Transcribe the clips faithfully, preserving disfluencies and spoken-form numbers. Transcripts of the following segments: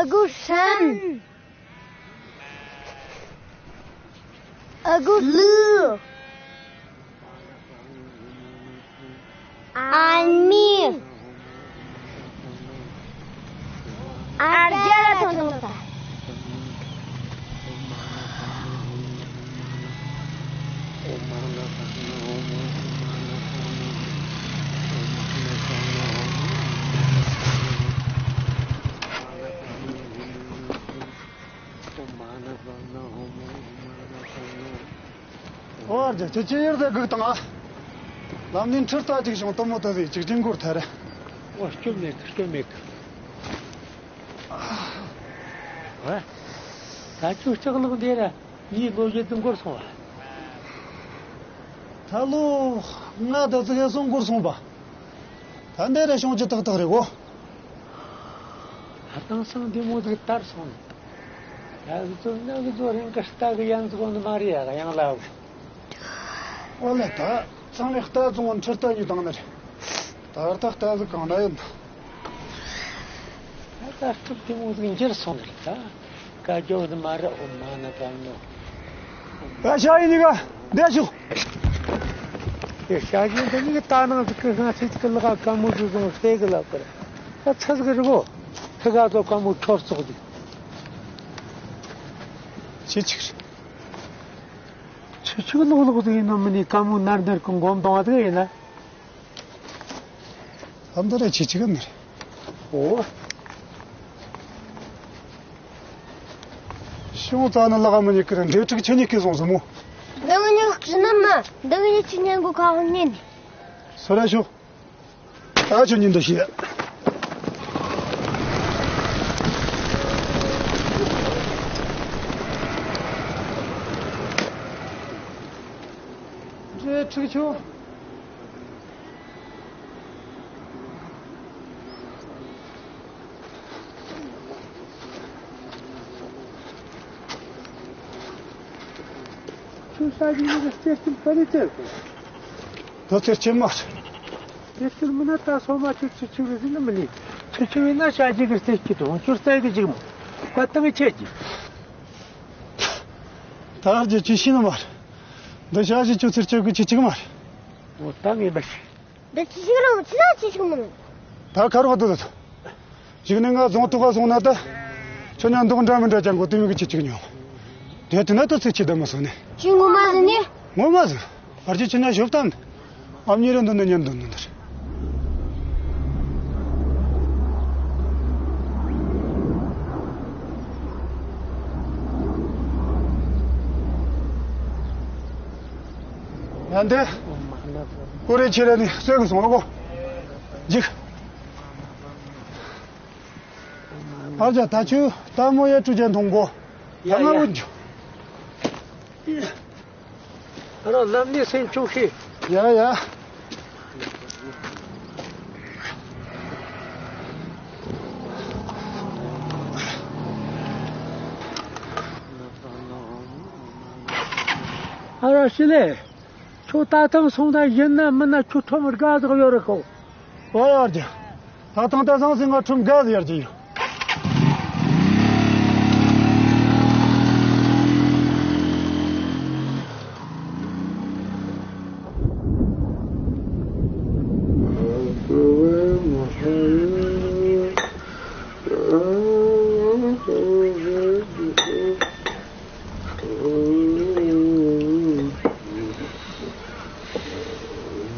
ཨ་ཁུ་སྲན། ཨ་ཁུ་ལུ། ཨ་མྱེས། ཨ་རྒྱ་ཐོང་ཐོང་ད། ཨོ་ཨ་རྒྱ། ཁྱེད་ཀྱིས་ཡར་དེ་སྒུག་དང་ཨ། ལམ་ནས་འཕྲུལ་རྟ་ཅིག་བྱུང་། དེ་མོ་དེ་ཟིག་ཅིག་ཅིག་འགོར་ཐལ་ར། ཨོ་སྐྱོན་མེད་གི། སྐྱོན་མེད་གི། ཨ། ད་ཁྱོད་ལྕགས་ལོག་འདི་ར་ངའི་ལོ་བཞི་བདུན་འགོར་སོང་བ། ད་ལོ་ལྔ་དང་ཙིག་གེ་སོང་འགོར་སོང་བ། ད་འདི་ར་བྱུང་རྒྱུ་ཏག་ཏག་རེད་གོ། ད་དེང་སང་འདི་མོ་ཟིག་དར་སོང་ནས། ད་གི་ཚོ་ན་གི་ཚོ་རང་གི་རྟ་གི་ཡན་ཟིག་གོ་ནི་མ་རེད་ཡ། ཡང་ལ་བུ། ཨོ་ལེ། ད་ཚང་མས་རྟ་བཙོང་བ་འཕྲུལ་རྟ་ཉོས་བཏང་ནི་རེད། ད་ལྟ་རྟ་ཟིག་གང་ན་ཡོད་ན། ད་ལྟ་སྟབས་བདེ་མོ་ཟིག་འགྱུར་སོང་ནི་རེད་ད། དཀའ་སྐྱོ་ཟིག་མ་རེད། ཨོ་མ་ན་པ་ནོ། ཨ་ཤ་ཡི་གཉིས་ཀ་འདིར་ཤོག། དེ་ཤ་ཡི་འདི་གཉིས་ཀ་ད་ནང་ཟིག་གི་སྔ་ཚིག་གི་ལག་ག་མོ་ཟིག་བཟུང་སྟེ་གི་ལབ་གི་རེད། ད་ཚ་ཟིག་རི་བོ་ཁི་ག་ཚོ་ག་མོ་ཁྱོར་ཙོག་ཟིག། ཆི་ཆི་རེད། ཆི་ཆི་ལོག་ལོག་ཟིག་ཡིན་ནོ་མིན་ནི། ག་མོ་ནར་ནར་གི་འགོམ་འདོང་བ་ཟིག་ཡིན་ན། ཨ་འདི་ར་ཁྱེད་ཅག་གི་ནི་རེད། ཨོ། ཤོང་ཙ་ན་ལག་མི་ཉིད་ཀྱི་ར་འབྲེལ་ཕྲུག་ཁྱེད་གཉིས་ཀྱིས་བཟུང་ཟིན་མོ། འདི་གི་ཉོ་ཁྲི་ནི་མ། འདི་གི་ཉོ་ཁྲི་ཉན་གོ་ཁ་ཧོན་ཉན་ནི། སོ་ར་ཤོག། ད་ཁྱོད་ཉིད་འདི་ཤེས། འབྲེལ་ཕྲུག་ཁྱོད། ཁྱོད་ཤ་ཡི་གཉིས་ཀ་རྩེད་ཁྲིམས་ག་ནས་རྩེད་གོ། ད་རྩེད་ཁྲིམས་མ་རེད། རྩེད་ཁྲིམས་མིན་ན་ད་སོ་མ་ཁྱོད་ཆི་ཆི་རེད་ཟེར་ནི་མིན་ནི། ཆི་ཆི་ཡིན་ན་ཤ་ཡི་གི་རྩེད་ཁྲིམས་དང་ཁྱོད་རྩེད་གི་ཅིག་མོ། བཀའ་བཏང་ཁྱེད་ཀྱིས། ད་རྒྱ་ཆི་ཤེས་ནི་མ་རེད། འདི་ཤ་ཡི་ཆུ་ཚིར་ཆོག་གི་ཆི་ཆི་མ་རེད། འོ་ད་ངས་མི་ཤེས། འདི་ཆི་ཞིག་རེད། ཆི་ན་ཆི་ཞིག་མིན། ད་ཁ་རོག་ཏུ་ཟེར། གཞུག་ནས་ང་རྫོང་ཐོག་ག་སོང་ན་ད། ཁྱོད་ཉན་མདོག་འདྲ་མི་འདྲ་ཅང་གོ་དུ་མི་གི་ཆི་ཆི་ཉོ། དེ་དུས་ན་ད་ཚིག་ཆི་ད་མ་སོང་ནས། ཁྱོད་ངོ་མ་ཟིན་ནི། ངོ་མ་ཟིན། བར་གྱི་ཆི་ན་ཞོབ་དང་། ཨ་མྱེས་རེ་འདོན་ནི་ཉན་འདོན་ནི་འདིར། ཡང་དེ། ཀུ་རེ་ཁྱེར་ནི་བསད་གི་སོང་ལ་གོ། འཇིག། ཨ་ཅག་ད་ཆུ་ལྟད་མོ་ཡེ་ཀྲུ་ཅན་མཐོང་གོ། ཡ་ཡ། ང་འུ་འཇུ། ཨ་རོ་ལམ་ནས་སེམས་ཆུང་ཤེས། ཡ་ཡ། ཨ་རོ་ཤི་ལེ། ཁྱོད་ད་ཐེངས་སོང་ད་ཡིན་ན་མིན་ན་ཁྱོད་ཁྲོམ་དགའ་ཟིག་ཡོད་རེད་ཤོག། ཨོ་ཡར་རྒྱ། ད་ཐེངས་ད་བཟང་སེ་ང་ཁྲོམ་དགའ་ཟིག་ཡར་རྒྱ་ཡོད།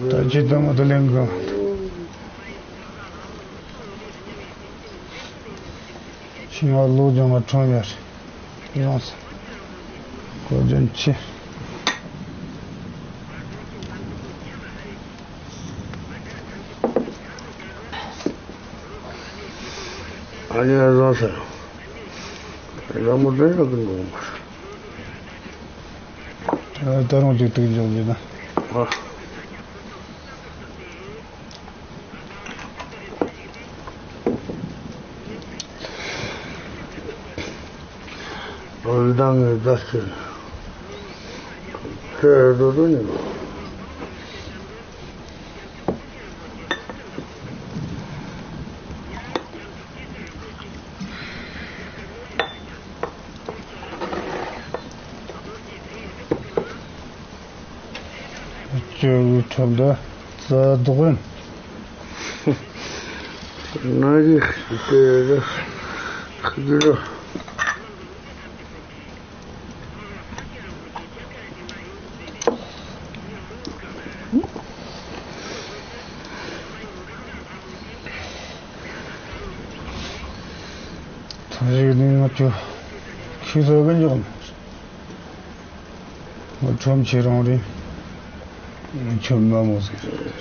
ད་ཅི་ལྟ་མོ་དུ་ལེན་གི། ཤིང་བ་ལོ་ལྗང་བ་ཁྲོམ་ཡར་ཡོང་ས། གོ་རྒྱུན་ཆེ། ཨ་ཡ་བཟང་ས། ར་མོ་དེ་ར་གི་ནོ། ད་རུང་ཅིག་ཏུ་འཇོག་རྒྱུ་ན། ཨ། འོ་ད་ངས་ད་ཁྱེར། ཁྱེར་འགྲོ་འགྲོ་ཉིན། ཁྱོད་ཁྲོམ་དུ་རྩྭ་རྡོག་ཡིན། ན་གི་དེ་ར་ཁ་གི་ར། ཐང་ཞིག་ནི་ང་ཚོ་ཁྱི་ཟ་གི་འཇོག་ནི། ཁྲོམ་ཆེ་རུང་རེད། ཁྱོད་མ་མོ་ཟིག་རེད།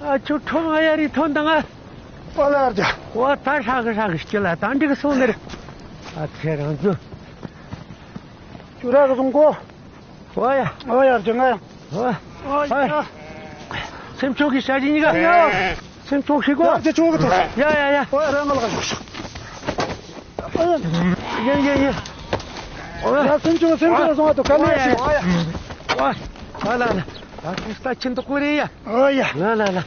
ཨ་ཁྱོད་ཁྲོམ་ང་ཡ་རི་ཐོན་དང་ང་། ཨོ་ལ་རྒྱ། ཨོ་ད་ཧྲ་གི་ཧྲ་གི་སྐྱིད་ལ་ད་འགྲིག་སོང་ནི་རེད། ཨ་ཁྱེད་རང་ཚོ། ཁྱོད་ར་གི་བཟུང་གོ། ཨོ་ཡ། ཨོ་ཡ་རྒྱ་ང་ཡ། ཨོ། ཨོ་ཡ། སེམས་ཆུང་གི་ཞ་ཡི་གཉིས་ཀ། ཡ། སེམས་ཆུང་ཞིག་གོ། ཡ་ཅི་ཆུང་གི་ཐོག་ཡ་ཡ་ཡ། ཨོ་ཡ་ར་ང་ལ་ག་ཞོག་ཞོག་ཡ་ཡ་ཡ། ཨོ་ཡ། ཡ་སེམས་ཆུང་སེམས་ཆུང་སོང་བ་དུ་ག་ལ་ཞིག་ཨོ་ཡ། ཨོ་ལ་ལ། ད་ཁྱི་ས་ཆེན་དུ་ཀུ་རེ་ཡ། ཨོ་ཡ། ལ་ལ་ལ།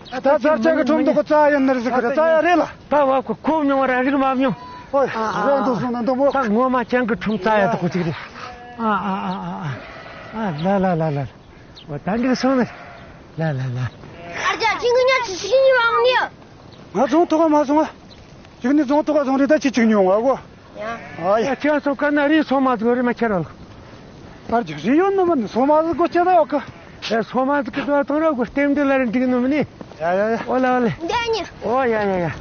ད་ཚར་ཅག་གི་ཁྲོམ་དུ་གོ་རྩྭ་ཡིན་ནི་རེད་ཟེར་གི་རེད། རྩྭ་ཡ་རེད་ལ། ད་བ་ཁོ་ཁོ་མྱོང་བ་ར་རིག་མ་མྱོང་། ཨོ་ཡ། ར་འདུག་སོང་ན་འདུག་མོ། ད་ངོ་མ་ཅན་གི་ཁྲོམ་རྩྭ་ཡ་དུ་གོ་ཅིག་རེད། ཨ་ཨ་ཨ་ཨ། ལ་ལ་ལ་ལ། ཨོ་ད་འགྲིག་སོང་ནི། ལ་ལ་ལ། ཨ་ཅག་ཁྱི་ངི་ཉག་ཅི་ཞིག་ཉི་བ་ནི། ང་རྫོང་ཐོག་མ་སོང་ང་། ཅིག་ནི་རྫོང་ཐོག་སོང་རེད། ད་ཅི་ཅིག་ཉོང་ང་གོ། ཡ། ཨ་ཡ། ཡ་ཁྱེད་ཚོ་ག་ན་རི་སོ་མ་ཟིག་རི་མ་ཁྱེར་རོ། ཨ་ཅག་རི་ཡོད་ནི་མིན་སོ་མ་ཟིག་གོ་ཁྱེར་ད་ཡོད་གི། ཨེ་སོ་མ་ཟིག་གི་དོ་ཐོང་ར་གོ་ལྟེམ་འདི་ལ་རི་འགྲིག་ནི་མིན་ནི། ཡ་ཡ་ཡ། ཨོ་ལ་ཨོ་ལ། འདི་ཨ་ནི། ཨོ་ཡ་ཡ་ཡ།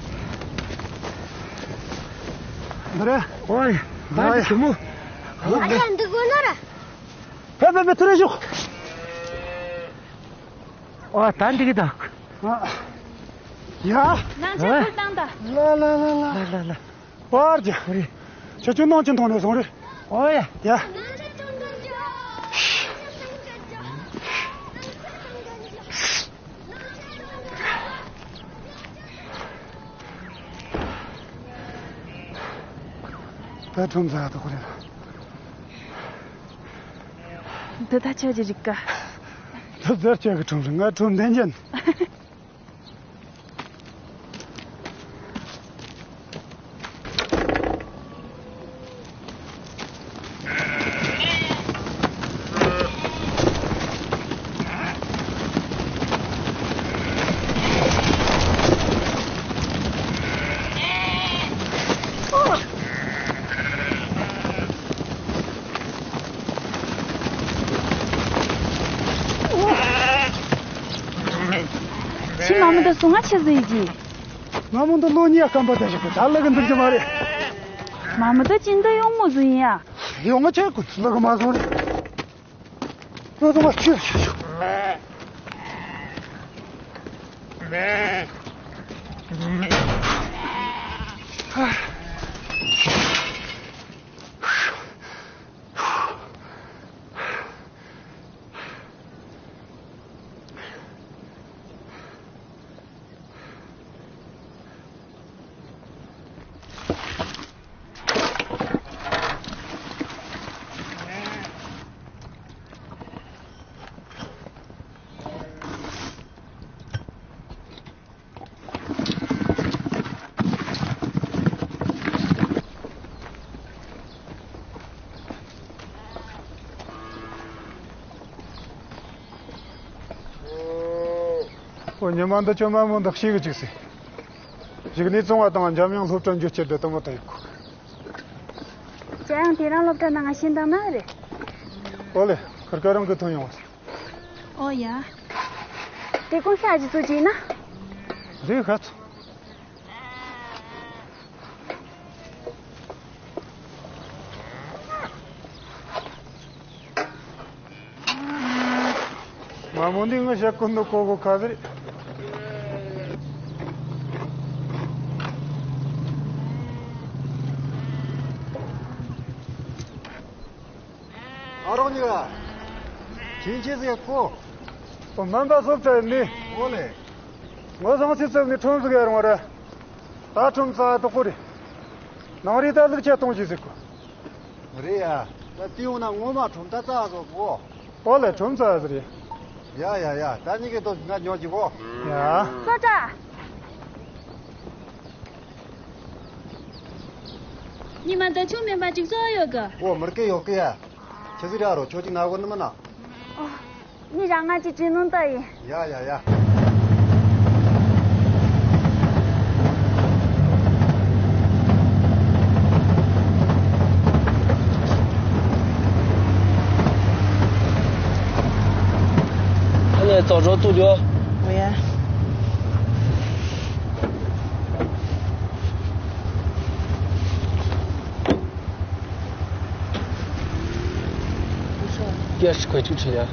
འདི་རེད། ཨོ་ཡ། ད་ཅི་ཆི་མོ། ཨ་ཅག་འདི་གོ་ན་ར། ཕེབས་ཕེབས་ཕེབས་ཐུ་རེ་ཤོག་ཨོ་ད་འགྲིག་གི་ད། ཨ། ཡ། ནང་ཆ་ཁུར་བཏང་ད། ལ་ལ་ལ་ལ། ལ་ལ་ལ། བར་རྒྱ། ཨོ་རེད། ཁྱེད་ཚོ་ནང་ཆེན་ཐོང་ནས་སོང་རེད། ཨོ་ཡ། ཡ། ད་ཁྲོམ་ཟ་ཐུབ་ཀྱི་རེད། འདི་ད་ཆ་ཅི་རིག་ག་འདི་ཟེར་ཆེ་གི་ཁྲོམ་རེད། ང་ཁྲོམ་བདེན་ཅན། ཁྱི་མ་མི་དེ་སོང་ང་ཆི་ཟིག་ཡིན་གྱི། ང་མོ་འདི་ལོ་གཉིས་སྐམ་པ་དེ་ཞིག་གི་ད་ལུ་གི་འདུག་རྒྱུ་མ་རེད། མ་མི་དེ་ཅི་འདི་ཡོང་མོ་ཟིག་ཡིན་ཡ། ཡོང་ང་ཆེ་ཀུན་ལུ་གི་མ་སོང་རེད། ང་ཚོ་མ་ཁྱོད་ཁྱོད་ཁྱོད། ཨོ། ཉི་མ་འདི་ཁྱོད་མ་མོ་འདི་ཤེས་གི་ཅིག་སི། གཞུག་ནས་བཙོང་བ་དང་འཇམ་དབྱངས་སློབ་གྲྭ་འགྱོ་སྤྱད་དེ་དུ་མོ་དང་ཡོད་གོ། འཇམ་དབྱངས་དེ་རང་སློབ་གྲྭ་ནང་ང་ཤེས་འདང་ན་རེད། ཨོ་ལེ། ཁིར་ཀ་རང་གི་ཐོན་ཡོང་བ། ཨོ་ཡ། དེ་གོང་ས་ཨ་ཅེ་གཙོ་ཅིག་ཡིན་ན། རེད་ཤག། མ་མོ་འདི་ངི་ཞག་ཀུན་ཏུ་གོ་གོ་ཁ་ཟེར། ཨ་རོགས་གཉིས་ཀ། ཁྱིམ་ཆས་ཟིག་གོ། ཨོ། སྨན་པ་སློབ་གྲྭ་ཡིན་ནི། ཨོ་ལེ། ངོ་བཟང་སི་ཚབ་ནས་ཁྲོམ་ཟིག་ཡར་འོང་ར། ད་ཁྲོམ་རྩ་དོག་པོ་རེད། ནང་རི་ད་ལུག་ཆ་གཏོང་ཞིག་ཟིག་གོ། རེད་ཡ། ད་དེ་འོང་ན་ངོ་མ་ཁྲོམ་ད་རྩ་བཟོ་གོ། ཨོ་ལེ། ཁྲོམ་རྩ་ཟིག་རེད། ཡ་ཡ་ཡ། ད་གཉིས་ཀས་དོ་ང་ཉོ་གི་གོ། ཡ། སློབ་གྲྭ། ཉི་མ་ད་ཆུང་མེད་པ་ཅིག་གསོ་ཡོད་གི། ཨོ། མིར་གེ་ཡོད་གི་ཡ། ཆི་ཟིག་ར་རོ། ཁྱོད་ཅིག་ན་གོ་ནི་མིན་ན། ཨོ། ཉི་རང་ང་ཅིག་བྱིན་ནོ་ད་ཡིན། ཡ་ཡ་ཡ། ཨ་ནི་ཙོག་ཙོག་ཏུ་འགྱོ། ཨོ་ཡ། ཡ་ཤི་ཁོས་ཅིག་ཁྲིད་ཡ།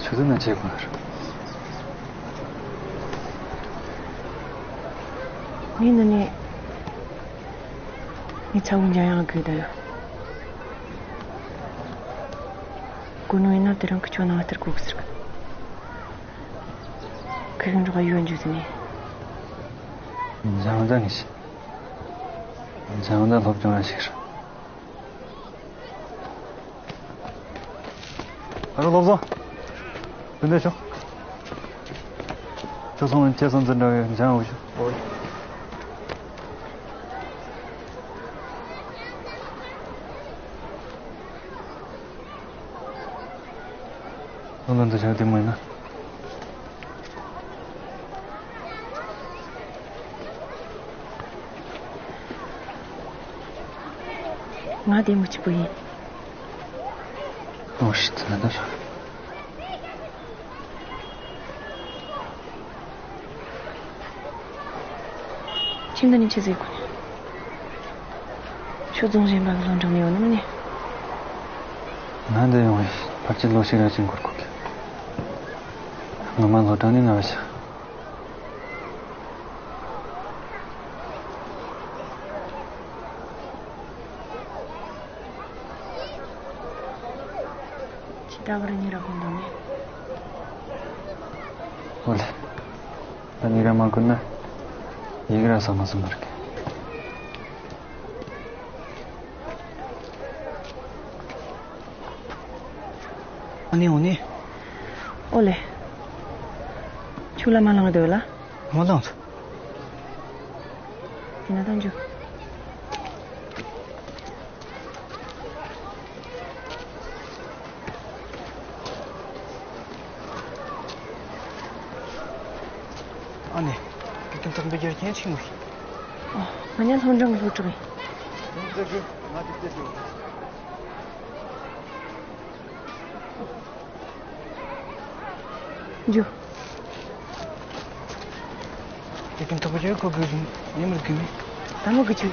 ཆུ་ཚོད་ན་ཆེ་གོ་ནར། ངས་ནི་ནི། ངས་ཚ་བོ་འཇམ་དབྱངས་སྒུག་བསྡད་ཡོད། གོ་ནོ་ཡིན་ན་དེ་རིང་ཁི་ཆོ་ནང་ལྟར་གོ་གི་ཟེར་གི། ཁི་གི་འགྲོགས་ཡོད་འཇུག་ཟིན་ནས། འཇམ་དབྱངས་ངས་ཤི། འཇམ་དབྱངས་སློབ་སྦྱོང་ར་ཞིག་ར། ཨ་རོ་བློ་བཟང་། དེ་འདྲ་ཤོག་ཁྱོད་སོང་ཁྱེད་སོང་ཙི་འདྲ་བའི་འཇང་འུ་ཤོག་ལོ་ལོན་དུ་ཆགས་དེ་མོ་ཡིན་ན། ང་བདེ་མོ་གཅིག་པུ་ཡིན། ཨོ་ཤི་ད་ན་ད་ཤ། ཁྱིམ་ད་ནི་ཆི་ཟིག་གོ་ནི། ཁྱོད་རྫོང་གཞན་པ་གི་སློབ་འབྲིང་ནས་ཡོང་ནི་མིན་ནི། ང་འདི་ཡོང་བའི་ཕལ་ཆེར་ལོ་ཕྱེད་ར་ཅིག་འགོར་གོ་གི། ངོ་མ་སློབ་གྲྭ་ནས་ན་བ་ཤ། ཁྱི་ད་བར་ཉི་ར་གོན་དང་ནི། ཨོ་ལེ། ད་ཉི་ར་མ་གོན་ན། ཡི་གེ་ར་ས་མ་སུ་མར་གི། ཨ་ནི་འོ་ནི། ཨོ་ལེ། ཁྱོད་ལ་མ་ལངས་འདོད་ལ། མ་ལངས། དེ་ན་ད་འཇུ། ཨ་ནེ། དགེ་རྒན་ཐག་པའི་རྒྱལ་ཁྱེད་ཆིང་མོ་ཤི། ཨོ། ང་ཉལ་སློབ་འབྲིང་གི་སློབ་གྲོགས་ཡིན། ང་དེ་དེ་དེ། འཇུ། དེ་ཀུན་ཐོག་རྒྱལ་ཁོ་གི་ཉེ་མོར་གི་མི། ད་མོ་གི་ཆུ།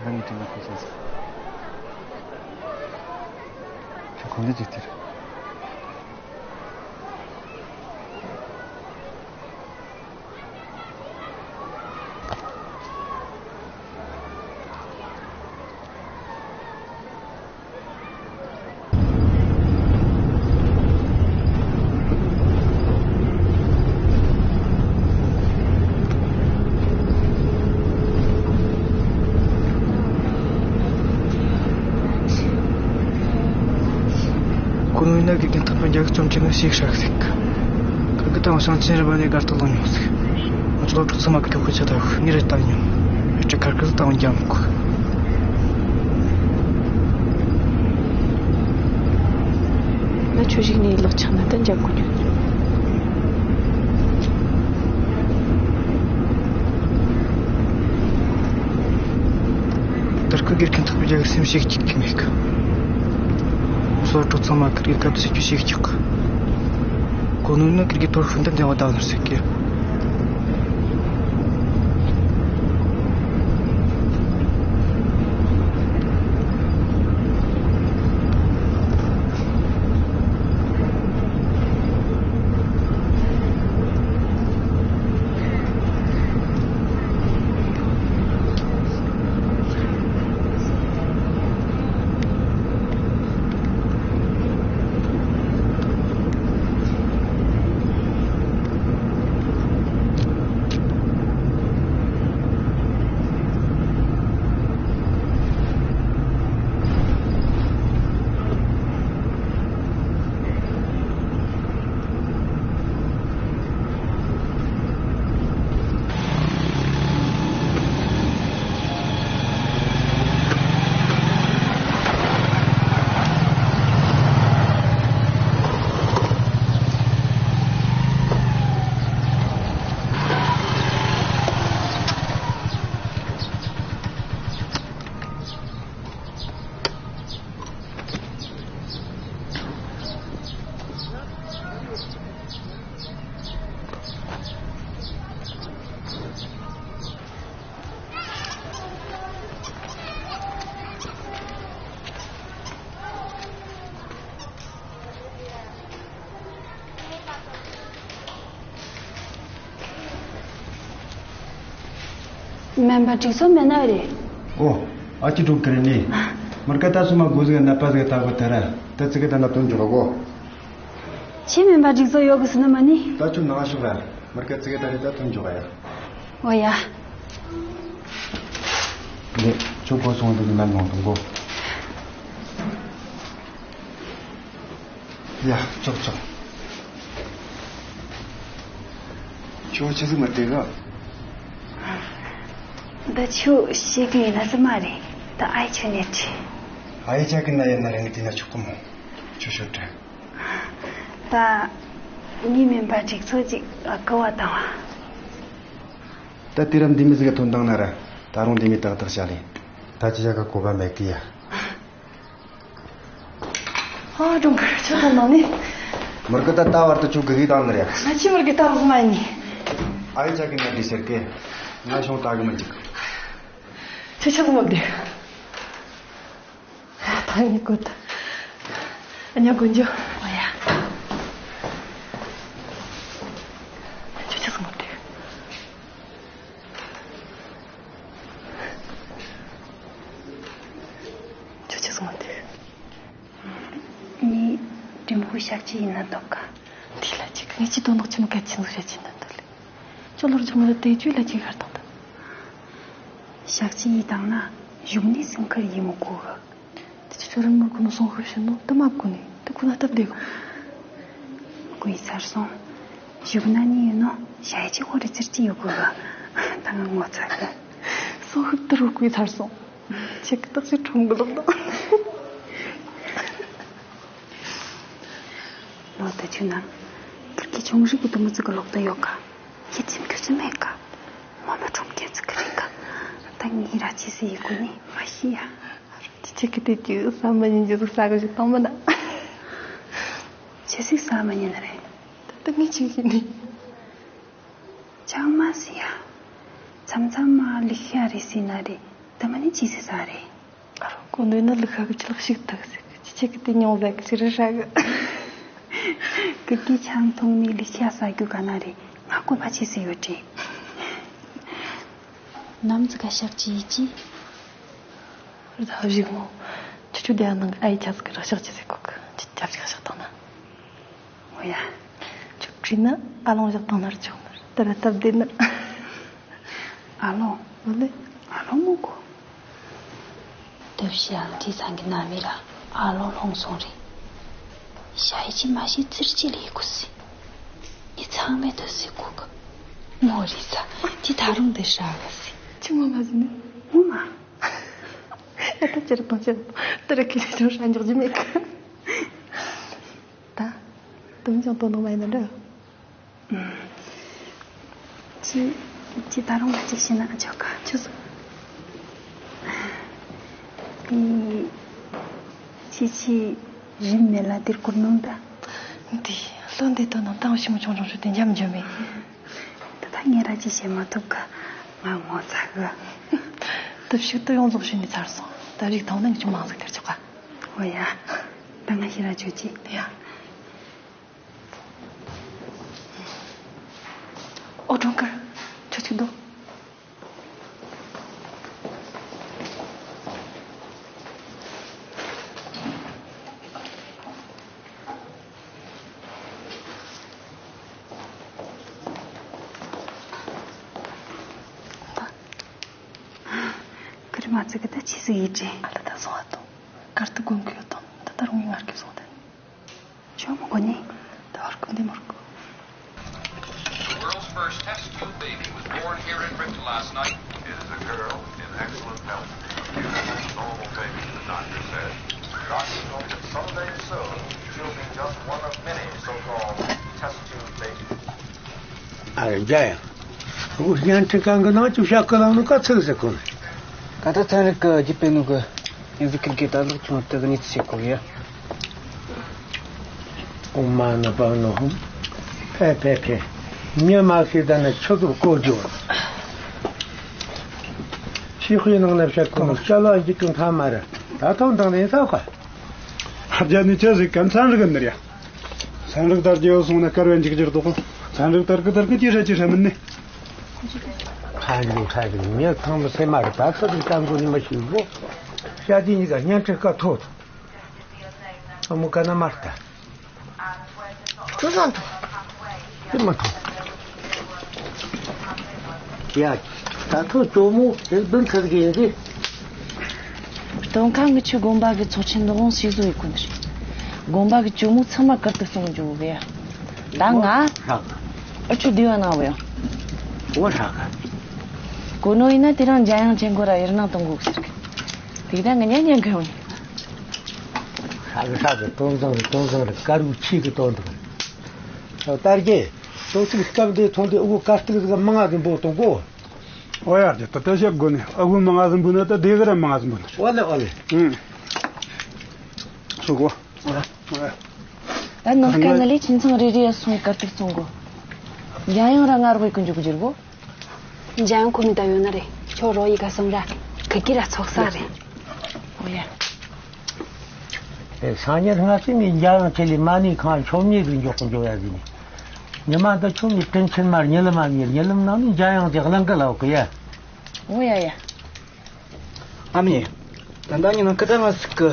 རང་གི་དྲིན་ལ་ཁོ་ཤེས་སོང་། ཁྱོད་ཁོང་འདི་ཅིག་སྟེར། ཁོ་ནོ་ཡིན་ན་དགེ་རྒན་ཐག་པ་རྒྱ་གི་རྩོམ་ཆེན་ན་ཞིག་ཧྲག་ཟིག་ཁ་གི་དང་ཞང་ཆེན་རི་བ་ནས་དགའ་རྟགས་ལོ་མྱོང་ཟིག་ང་ཚོ་སློབ་གྲོགས་ཚང་མ་གི་ཐོག་ཁུ་ཆ་ད་ནི་རེ་ལྟ་མྱོང་། ཨེ་ཅི་ཁར་ཁུ་ལ་ད་འོང་རྒྱ་མི་ཁུ། ང་ཆོས་ཞིག་ནས་ལག་ཆགས་ན་ད་འཇབ་དགོས་རྒྱུ། དར་ཁུ་དགེ་རྒན་ཐག་པའི་རྒྱ་གི་སེམས་ཤིག་གཅིག་གི་མེད་གི། སོ་ཏྲོ་ཚང་མ་ཀིར་གི་སྐབས་སུ་ཆུ་ཤིག་གཅིག་གི། གོ་ནོ་ནི་ཀིར་གི་ཐོར་ཤུན་དུ་འདེང་བ་ད་ནོར་སེ་གི། སྨན་པ་འགྲིག་སོང་མེད་ན་རེད། ཨོ། ཨ་ཅི་དྲུག་ཀི་རེ་ནི། མར་ཀ་ད་སུ་མ་གོ་ཟིག་ན་པ་ཟིག་ད་གོ་ད་ར། ད་ཙི་གི་ད་ན་དོན་འཇོག་གོ། ཆེ་སྨན་པ་འགྲིག་སོང་ཡོད་གི་སུ་ནི་མ་ནི། ད་ཆུ་ནང་ཤོག་ར། མར་ཀ་ཙི་གི་ད་རེ་ད་དོན་འཇོག་ཡ། ཨོ་ཡ། ལེ། ཆུ་གོ་སོང་དུ་ནི་ན་ནོང་དུ་གོ། ཡ། ཅོག་ཅོག་ཁྱོད་ཆི་ཟིག་མ་བལྟས་ག། འདི་ཆུ་ཞེ་གི་ཡིན་ན་ཟི་མ་རེད། ད་ཨའི་ཆུ་ནས་ཁྲི། ཨའི་ཆ་གི་ན་ཡིན་ན་རང་གི་དེ་ན་ཆོག་གི་མོ། ཁྱོད་ཤོད་དྲན། ད་ངའི་སྨན་པ་གྲོས་ཚོགས་ཅིག་ལ་སྐུ་བ་བཏང་བ། ད་དུས་རབས་འདི་མོ་ཟིག་ག་ཐོན་བཏང་ན་ར། ད་རུང་འདི་མོ་ཏག་ཏག་བྱ་ལེ། ད་ཅི་བྱ་ག་གོ་བ་མེད་གི་ཡ། ཨ། སྒྲོལ་དཀར། ཁྱོད་ད་ནང་ནས། མི་རྒན་ད་ལྟ་བར་དུ་ཁྱོད་སྒུག་གི་བཏང་ནི་རེད། ང་ཆི་མི་རྒན་ད་རུང་མ་ཡིན་ནི། ཨ་ཡེ་ཅག་གིས་ང་འདི་ཟེར་གི། ང་ཤོང་ལྟ་གི་མི་འཇུག་ཁྱོད་ཆི་ཟིག་མོ་བདེ། ད་ཡིན་གོ་ད། ཨ་ཉ་དགོན་ཇོ། ཨོ་ཡ། ཁྱོད་ཆི་ཟིག་མོ་བདེ། ཁྱོད་ཆི་ཟིག་མོ་བདེ། ངས་འགྲེམས་ཁུག་ཞག་གཅིག་ཡིན་ན་འདོད་ག། འདི་ལ་ཅིག་ངས་ཅི་དོན་དག་ཆི་མོ་གལ་ཆེན་ཟིག་བཤད་ཀྱིན་ན་འདོད་ལེ། ཁྱོད་ལོར་ཅིག་མ་ལ་དེ་ཅུས་ལ་ཅིག་ཤར་དང་ད། ཞག་གཅིག་ཡིན་དང་ན་གཞུག་ནས་སེམས་ཁུར་ཡེ་མི་དགོས་གི། དེ་ཅི་ཁྱོད་རང་མོར་གོ་ནོ་སོང་ཤོར་ཤི་ནོ་དེ་མ་གོ་ནི་དེ་ཁོ་ན་སྟབས་བདེ་གི། གོ་ཡི་ཚར་སོང་། གཞུག་ན་ནི་ཡིན་ནོ་ཞ་ཡི་ཅིག་ཧོ་རི་ཚིར་ཅིག་ཡོད་དགོས་གི། ད་ང་ངོ་ཚ་གི། སོང་ཤོར་དེ་རུ་གོ་ཡི་ཚར་སོང་། ཁྱེད་ཀྱི་རྟགས་ཅིག་ཁྲོམ་གི་ལོག་དང་། ལོ་ད་ཆུ་ན། ཁུར་གི་ཆུང་རིག་གི་དུ་མི་ཚིག་གི་ལོག་ད་ཡོད་ག། ཁྱེད་ཚིམ་ཁྱོད་ཚིམ་མེད་ག། ངོ་མ་ཁྲོམ་ཁྱེད་ཚིག་གི་རིག་ག། ད་ངའི་ར་ཅི་ཟིག་ཡི་གུ་ནི་མ་ཤི་ཡ། ཁྱེད་ཀྱི་དེ་ཅི་ས་མ་ཉིན་ཅི་ཟིག་ས་གི་ཞིག་བཏང་མི་ན། ཅི་ཟིག་ས་མ་ཉིན་རེད། ད་ད་ངས་ཅི་ཤེས་ནི། ཅང་མ་ཟེར་ཡ། མཚམས་མཚམས་མ་ལི་ཤ་རེ་ཟེར་ན་རེ། དེ་མ་ནི་ཅི་ཟེར་ས་རེད། ཨ་རོ་གོ་ནོ་ན་ལི་ཤ་གི་ཅི་ལག་ཞིག་ཐག་ཟེར་གི་ཅི་ཆེ་གི་དེ་ཉུང་ཟ་གི་ཅི་རེ་ཧྲ་གི། གི་གི་ཆང་འཐུང་ནི་ལི་ཤ་ཟ་རྒྱུ་ག་ན་རེ། ང་གོ་བ་ཅི་ཟེར་ཡོད་དྲི། ནམ་ཟི་ག་ཤག་ཅི་ཡི་ཅི། ར་ད་ཧ་བཞིག་མོ། ཆུ་ཆུ་དེ་ནང་གི་ཨའི་ཆ་ཟི་གི་ར་ཤག་ཅི་ཟེར་གོ་གི་ཅི་ཆ་ཞིག་ཤག་དང་ན། ཨོ་ཡ། ཁྱོད་བྲིས་ན་ཨ་ལོང་བཞག་བཏང་ན་ར་ཆོག་ནི་རེད། ད་ར་སྟབས་བདེ་ནི། ཨ་ལོང་། ཨོ་ལེ། ཨ་ལོང་མོ་གོ། སྟབས་ཤི་ཨང་དེ་ཚང་གི་ན་མི་ར་ཨ་ལོང་ལོང་སོང་རེད། ཞ་ཡི་ཅི་མ་ཤི་ཚིར་ཅི་ལས་གོ་སི། ངས་ཚང་མས་དུ་སི་གོ་གི། མོ་རི་ས་ཅི་ད་རུང་དེ་ཧྲ་ག་སི། ཅི་ངོ་མ་ཟི་ནི། ངོ་མ། ཨ་ད་ཅི་ར་དང་ཅི་ར་དང་ད་ར་ཁི་ལི་ཅང་ཧྲ་འཇོག་ཅི་མེད་གི། ད། དུམ་ཅང་དོ་ནོ་མ་ཡིན་ན་འདྲ། ཅི། ཅི་ད་རུང་ལ་ཅིག་བྱས་ན་ཆོག་ག་ཆུ་སོ། ཨི། ཅི་ཅི། རིན་མེད་ལ་དེར་བསྐུར་ནོ་ད། འདི། བློ་འདི་དོ་ནང་ཏང་ཞིམ་ཆུང་ཆུང་ཞུ་དེ་འཇམ་འཇམ་མེད། ད་ད་ངས་ར་ཅི་བྱེད་མ་ཐུབ་ག་ང་ངོ་ཚ་གི། ད་ཕྱུགས་ཏུ་ཡོངས་རྫོགས་ཞུ་ནས་ཚར་སོང་། ད་རིག་ཐང་ན་ངས་ཆུ་མང་ཟིག་དེར་ཆོག་ག་ཨོ་ཡ། ད་ང་ཤི་ར་ཆོག་ཅི། ཡ། ཨོ་སྒྲོལ་དཀར། ཁྱོད་ཅིག་སྡོད། ཀརྨ་ཙི་གི་ད་ཆི་ཟིག་ཡིད་དྲན། ཨ་ལ་ད་སོང་ཨ་དང་། གར་དུ་དགོན་གི་ཡོད་དང་ད་ད་རུང་ངས་ངར་གི་སོང་དེ། ཇོ་མོ་གོ་ནི། ད་བར་ཀུན་དེ་མོར་གོ། The world's first test tube baby was born here in Britain last night. It is a girl in excellent health. A beautiful, normal baby, the doctor said. Doctors hope that someday soon she'll be just one of many so-called test tube babies. ཨ་རེ་འཇའ་ཡང་། ཁོ་བརྙན་འཕྲིན་ཁང་གི་ནང་ཅུ་བྱ་ཀི་ལང་ནུ་ཀ་ཚིག་ཟེར་ཁོ་ནི། ཀ་ད་ཚན་རིག་གི་རྒྱུད་སྤེལ་ནུ་གི་ཡིན་ཟིག་ཁིར་གི་ད་ལག་ཆུང་དུ་གི་ནི་ཚིག་ཁོ་ཡ། ཨོ་མ་ནི་པ་ནི་ཧོམ། ཕེ་ཕེ་ཕེ། མྱི་མ་ཤེས་ད་ནི་ཆུ་དུ་བཀོལ་རྒྱུ། ཤི་ཁུའི་ནང་ན་བཤད་ཀི་མོ་སྐྱ་ལ་འཇིག་གི་མཐའ་མ་རེད། ད་ཐོང་དང་ནི་ས་ཁ། རྒྱ་ནི་ཆི་ཟིག་གམ་ཚན་རིག་གི་ནི་རེད། ཚན་རིག་དར་རྒྱས་སོང་ན་དཀར་བའི་འཇིགས་འགྱུར་དོགས། ཚན་རིག་དར་གི་དར་གི་ཅི་རེད་ཅི་རེད་མིན་ནི། ཧ་ལུ་ཧ་ལུ་མྱི་ཚང་མ་སེམས་མ་རེད་པ། ཚོ་རིག་དང་གོ་ནི་མ་ཤེས་གོ། ཤ་དེ་གཉིས་ཀ་སྙན་ཁྲི་ཁ་ཐོག་ཏུ། ཨ་མོ་ཀ་ན་མ་ལྟ། ཁྱོད་བཟང་ཐོ། ཁྱོད་མ་ཐོ། ཡ། ད་ཐོ་ཇོ་མོ་དེ་བདུན་ཚར་གི་ཡིན་གི། སྟོན་ཁ་ངི་ཆུ་དགོན་པ་གི་ཚོགས་ཆེན་འདི་དབང་ཞིག་བཟོ་ཡི་གོ་ནི་རེད། དགོན་པ་གི་ཇོ་མོ་ཚང་མ་གར་དུ་སོང་འཇུག་གི་ཡ། ད་ང་། ཧྲག་ཨུ་ཆུ་དེ་བ་ནང་བ་ཡང་། འོ་ཧྲག་ག་གོ་ནོ་ཡིན་ན་དེ་རིང་འཇམ་དབྱངས་ཅན་གོ་ར་ཡར་ནང་གཏོང་དགོས་ཟེར་གི། དེ་ད་ང་ཉན་ཉན་གི་ཡོང་ནི། ཨ་གི་ས་གི་དོན་བཟང་རེད། དོན་བཟང་རེད། དཀར་བོའི་ཆས་གི་དོན་དག་རེད། ཨ་དར་རྒྱས། དོ་ཚིགས་སྐབས་འདི་ཐོན་དུས་ཨུ་གུ་དཀར་སྟིག་ཟིག་མང་ང་ཟིག་འབོ་དོ་གོ། ཨོ་ཡ་རྒྱལ་པོ། ད་བཤད་དགོས་ནི། ཨ་ཁུ་མང་ང་ཟིག་འབུ་ན་ད་དེ་གི་ར་མང་ང་ཟིག་འབུ་ན། ཨོ་ལེ་ཨོ་ལེ། ཨུང་། སོ་གོ། ཨོ་ལེ། ད་ནངས་ཀ་ནི་ལས་ཁྱིམ་ཚང་རེ་རེ་ཡ་སོང་དཀར་སྟིག་བཙོང་གོ། འཇམ་དབྱངས་ར་ང་རོགས་ཡེད་གི་འཇུག་གི་འགྱུར་གོ། འཇམ་དབྱངས་ཁོ་མི་ད་ཡོད་ན་རེད། ཁྱོད་རོགས་ཡེད་ག་སོང་ར། ཁི་ཁི་ར་ཚོགས་ས་རེད། ཨོ་ཡ། ཨེ་སང་ཉིན་སྔ་ཕྱི་ནས་འཇམ་དབྱངས་ཁྲིད་ལས་མ་ཎི་ཁང་མཆོད་མེ་ཟིག་འཇོག་གི་འཇོག་ཡ་ཟིག་ནས། ཉི་མ་འདི་ཆུང་ནས་དྲིན་ཆེན་མར་ཉི་ལམ་མ་ཉེར། ཉི་ལམ་ནང་ནས་འཇམ་དབྱངས་ཀྱི་གླིང་གི་ལའོ་གི་ཡ། ཨོ་ཡ་ཡ། ཨ་མྱེས། ད་ལྟ་ཉིན་ནང་ཁི་ད་ང་ཟིག་གི་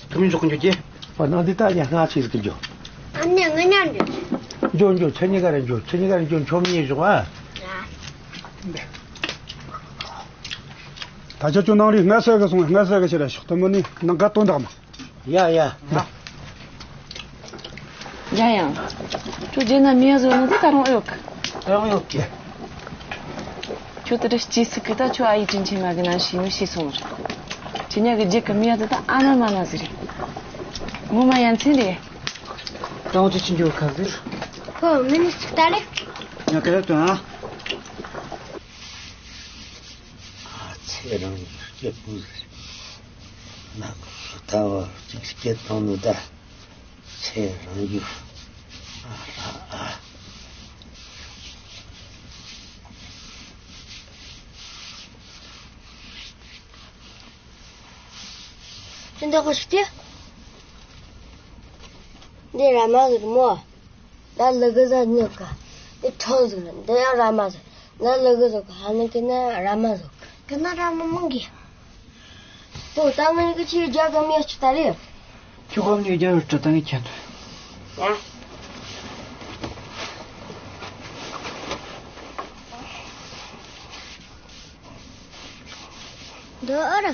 ཐུ་མི་འཇོག་གི་འཇུག་གི། ཨོ་ནང་འདི་ད་ཉ་སྔ་ཕྱི་ཟིག་གི་འཇོག། ཨ་མྱེས་ང་ཉ་འཇོག། འཇོག་འཇོག། ཁྱེད་གཉིས་ཀ་ར་འཇོག། ཁྱེད་གཉིས་ཀ་ར་འཇོག། མཆོད་མེ་འཇོག་ཨ། ད་ཁྱོད་ཚོ་ནང་རི་སྔ་ས་གི་སོང་། སྔ་ས་གི་ཕྱིར་ར་ཤོག། ད་མོ་ནི་ནང་ཀ་དོན་དག་མ། ཡ་ཡ། འཇམ་དབྱངས། ཁྱོད་རྗེས་ན་མི་ཡ་བཟོ་ནི་དེ་ད་རུང་ཨེ་ཡོད་གི། ད་རུང་ཡོད་གི། ཁྱོད་དེ་འདྲ་སྐྱེས་སྲིད་གི། ད་ཁྱོད་ཨ་ཡེ་དྲིན་ཆེན་མ་གི་ནང་ཤི་མི་ཤི་སོང་རེད། ཁྱེད་ཉ་གི་རྗེས་གི་མི་ཡ་དེ་ད་ཨ་ན་མ་ན་ཟིག་རེད། ངོ་མ་ཡ་མཚན་རེད། ད་འོ་ཅི་ཅི་འགྱོ་ཁ་ཟེར། ཁོ་མི་ནི་ཅིག་ད་རེད། ཉ་ག་ར་དོན་ཨ། ཨ་ཚེ་རིང་སྐྱིད་པོ་ཟིག་རེད། ནག་ཟླ་བ་གཅིག་སྐྱིད་བཏང་ནི་ད། ཚེ་རིང་རྒྱུ། ཨ་ཨ་ཨ། ཅི་འདྲ་གོ་ཞིག་དེ། འདི་ར་མ་ཟིག་མོ། ད་ལུ་གུ་ཟ་ཉོ་ག། འདི་ཁྲོན་ཟིག་རེད། འདི་ཡང་ར་མ་ཟིག། ན་ལུ་གུ་ཟོ་ག། ཧ་ནི་གི་ན་ར་མ་ཟོ་ག། གི་ན་ར་མ་མང་གི། ཏོ་ད་ངས་གི་ཆི་རྒྱ་ག་མེ་ཆི་ད་རེད། ཁྱོད་ཁོམ་ཉོ་རྒྱ་རུ་ཏྲ་ད་ངས་ཁྱེད་ཐུ། ཡ། འདི་ཨ་ར།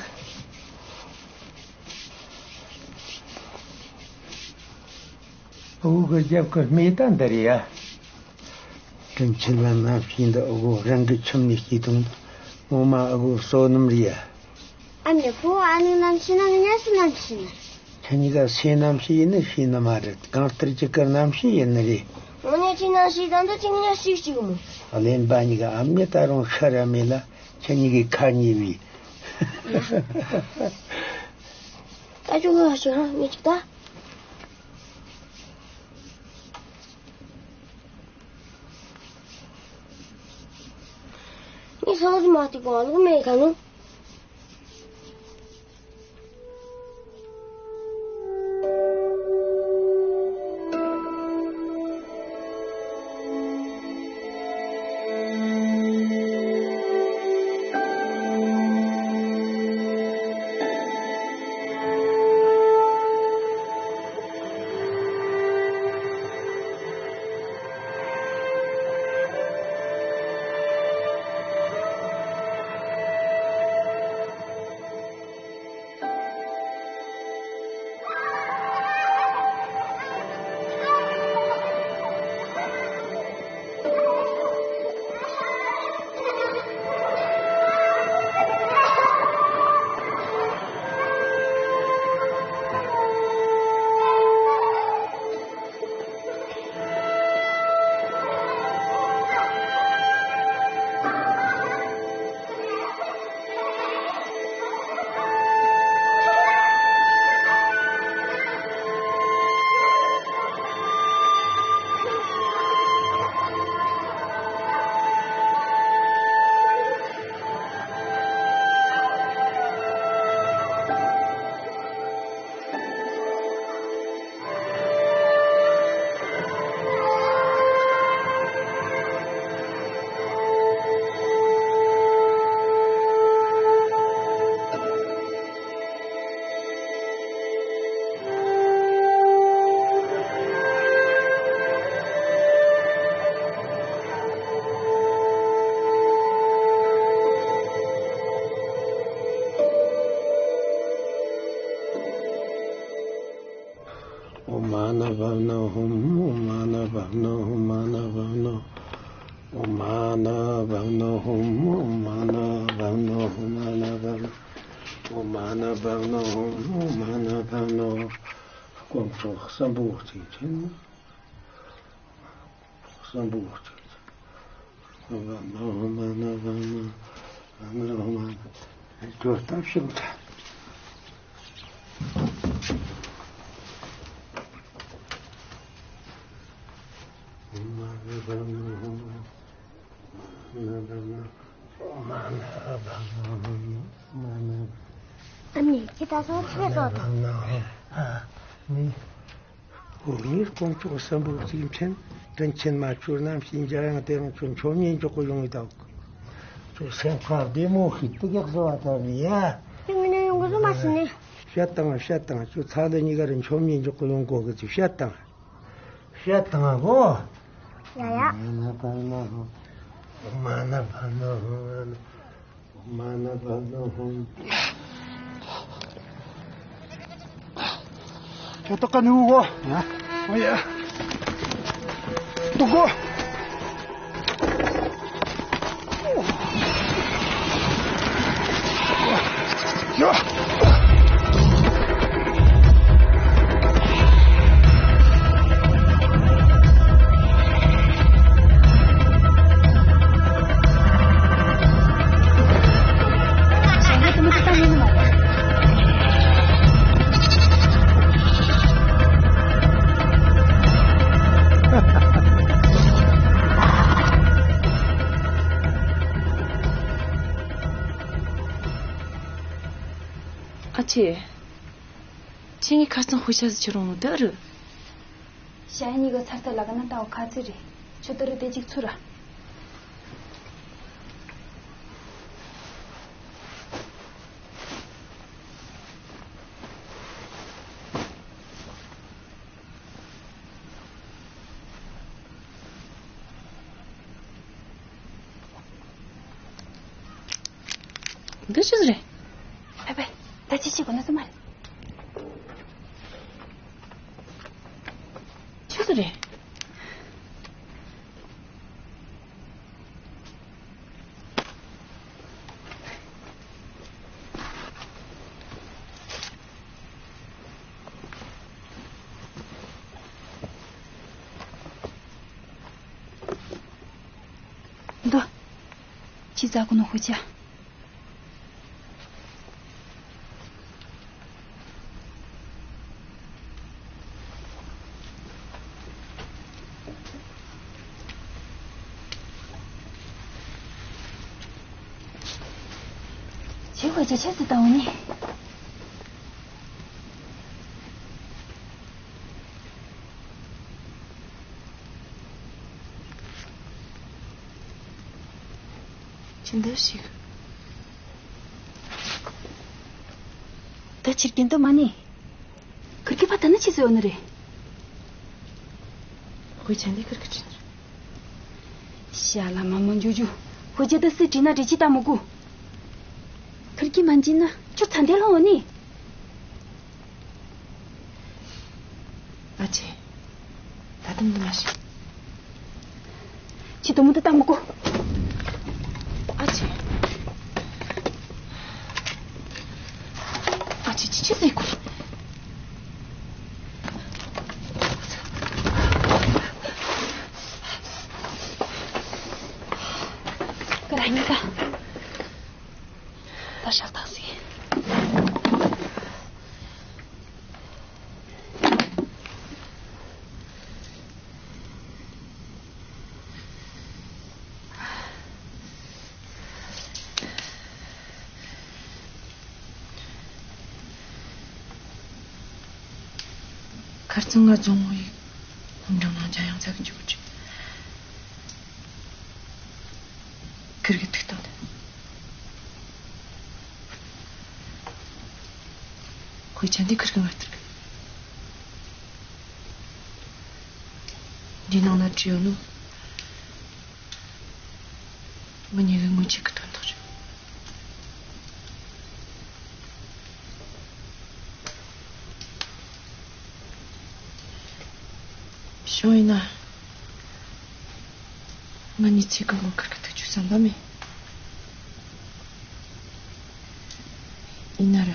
ཨུ་གི་རྒྱབ་ཀྱི་སྨྲས་ད་འདི་རེད་ཡ། དྲིན་ཆེན་ལ་རྣམ་ཤེས་འདི་ཨུ་གོ་རང་གི་ཁྱིམ་ནས་སྐྱེས་དང་། ངོ་མ་ཨུ་གོ་བསོད་ནམས་རེད་ཡ། ཨ་མྱེས་ཁོ་ཨ་ནི་རྣམ་ཤེས་ན་ངི་ཉ་སུ་རྣམ་ཤེས་ན། ཁྱེད་གཉིས་ཀ་སུའི་རྣམ་ཤེས་ཡིན་ནི་ཤེས་ནི་མ་རེད། གང་ལྟར་གཅིག་གི་རྣམ་ཤེས་ཡིན་ནི་རེད། ང་ཉ་ཁྱེད་རྣམ་ཤེས་དང་འདི་ཁྱེད་ཉ་ཤེས་གཅིག་མོ། གླེན་པ་གཉིས་ཀ་ཨ་མྱེས་ད་རུང་ཤི་ར་མེད་ལ། ཁྱེད་གཉིས་ཀའི་ཁ་ཉེ་བའི། ད་ཅུང་ང་ཞིག་རང་མི་ཅིག་ད། ངས་སོ་སོ་མ་ཐུག་གོང་ལུག་མེད་ག་ནོ། ཨོཾ་མ་ཎ་པདྨེ་ཧཱུྃ། ཨོཾ་མ་ཎ་པདྨེ་ཧཱུྃ། མ་ཎ་པདྨེ་ཧཱུྃ། ཨོཾ་མ་ཎ་པདྨེ་ཧཱུྃ། མ་ཎ་པདྨེ་ཧཱུྃ། མ་ཎ་པདྨེ་ཧཱུྃ། ཨོཾ་མ་ཎ་པདྨེ་ཧཱུྃ། མ་ཎ་པདྨེ་ཧཱུྃ། དཀོན་མཆོག་གསུམ་པོ་གཅིག་མཁྱེན། གསུམ་པོ་གཅིག་མཁྱེན། ཁྱོད་ལྟ་ཞིག་ད། ཨ་ནེ། ཁྱེད་ད་སོང་ཆི་ཟོ་དང་། ནི། འོ་ངས་དཀོན་མཆོག་གསུམ་པོ་གཅིག་མཁྱེན། དྲིན་ཆེན་མ་ཁྱོད་རྣམ་ཤེས་འཇམ་དབྱངས་དེ་རིང་ཁྱོད་མཆོད་མེ་འཇོག་གི་ཡོང་ངེ་ད། ཁྱོད་སེམས་ཁ་བདེ་མོ་ཞིག་ཏུ་རྒྱག་བཟོ་བ་ད་ནི་ཡ། ཁྱོད་ངའི་ནང་ཡོང་གི་བཟོ་མ་ཤེས་ནི། བཤད་དང་བཤད་དང་། ཁྱོད་ཚ་ལུ་གཉིས་ཀ་རུ་མཆོད་མེ་འཇོག་གི་ཡོང་གོ་གི་ཚུལ་བཤད་དང་། བཤད་དང་གོ། ཡ་ཡ། མ་ན་པ་ན་ཧོ། མ་ན་པ་ན་ཧོ། མ་ན་པ་ན་ཧོ། ཁྱོད་ཏོག་ཀ་ནུ་གོ། ཡ། ཨོ་ཡ། ཏོག་གོ། ཨ་ཅེ། ཁྱེད་གཉིས་ཁ་རྩང་དཔེ་ཆ་ཟིག་ཁྱེར་ཡོང་ནོ་དེ་རེད། ཞ་ཡི་གཉིས་ཀ་ཚར་ཐལ་ལ་ག་ན་ལྟ་བ་ཁ་ཚིག་རེད། ཁྱོད་དེ་རུ་དེ་གཅིག་ཚུར་ར། འདི་ཆི་ཟིག་རེད། ཨེ་བེ། ད་ཅི་བྱེད་དགོས་ན་ཚོད་མ་རེད། ཆི་ཟིག་རེད། འདི། ཁྱོས་བཙལ་གོ་ནོ་དཔེ་ཆ། ཁྱོས་དཔེ་ཆ་ཆི་ཟིག་བལྟ་འོ་ནི། ཅི་འདྲ་ཞིག། ད་ཕྱིར་རྒྱུན་དུ་མ་ནི། ཁིར་གི་ཕ་ད་ནི་ཆི་ཟེར་ཡོད་ནི་རེད། དཔེ་ཆ་འདི་ཁིར་གི་ཁྲིད་ནི་རེད། ཤ་ལ་མ་མོ་འཇུ་འཇུ། དཔེ་ཆ་ད་སུས་བྲིས་ན་བྲིས་ཅི་ད་མི་གོ། ཁིར་གི་མ་འཇིན་ན་ཁྱོད་ཚ་འདེ་ལྷོང་བ་ནི། ཨ་ཅེ། ད་དུང་འདི་མ་ཤེས། ཁྱོས་དེ་མོ་འདི་ལྟ་མི་དགོས། ཨ་ཅེ། ཨ་ཅེ། ཅི་ཅི་ཟེར་གོ། ཀ་ར་ཉི་ཀ། ད་ཤག་ཐག་ཟིག། ཁ་རྩང་ང་རྫོང་ངོ་ཡི་སློབ་འབྲིང་ནང་འཇམ་དབྱངས་ཚ་གི་འཇུག་རྒྱུ། ཁིར་གི་ཐུགས་དང་ལྡན། དཔེ་ཆ་འདི་ཁིར་གི་ང་སྟེར་གི། འདི་ནང་ན་བྲིས་ཡོད་ནོ། ང་གཉིས་ཀྱི་སྔོན་ཆད་ཀྱི་དོན་དག་རེད། བྱུང་ཡིན་ན། ང་གཉིས་ཚེ་གང་བོར་ཁིར་གི་ཐུགས་རྒྱུས་བསམ་པ་མེད། ཡིན་ན་ར།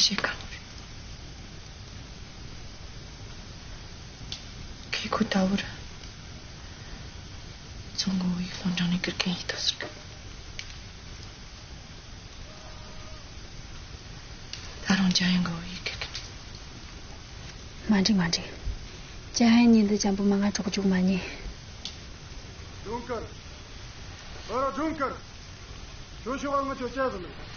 ཤེས་ག་མོ་རེད། ཁེ་ཁོ་ད་བར་ཚོང་གི་བོད་ཡིག་སློབ་འབྲིང་ནས་བསྐུར་མཁན་ཡིན་ཐོག་ཟེར་གི། ད་རུང་ཅང་ཡང་གི་བོད་ཡིག་བསྐུར་གི་མེད། མ་འགྲིག་མ་འགྲིག། ཅང་ཡང་ཉིན་འདི་ཅང་པོ་མ་ང་གྲོགས་འཇུག་མ་ཉེ། སྒྲུང་དཀར། ཨ་རོ་སྒྲུང་དཀར། ཁྱོད་ཤོག་ཨ། ང་ཁྱོད་ཅག་ཟིན།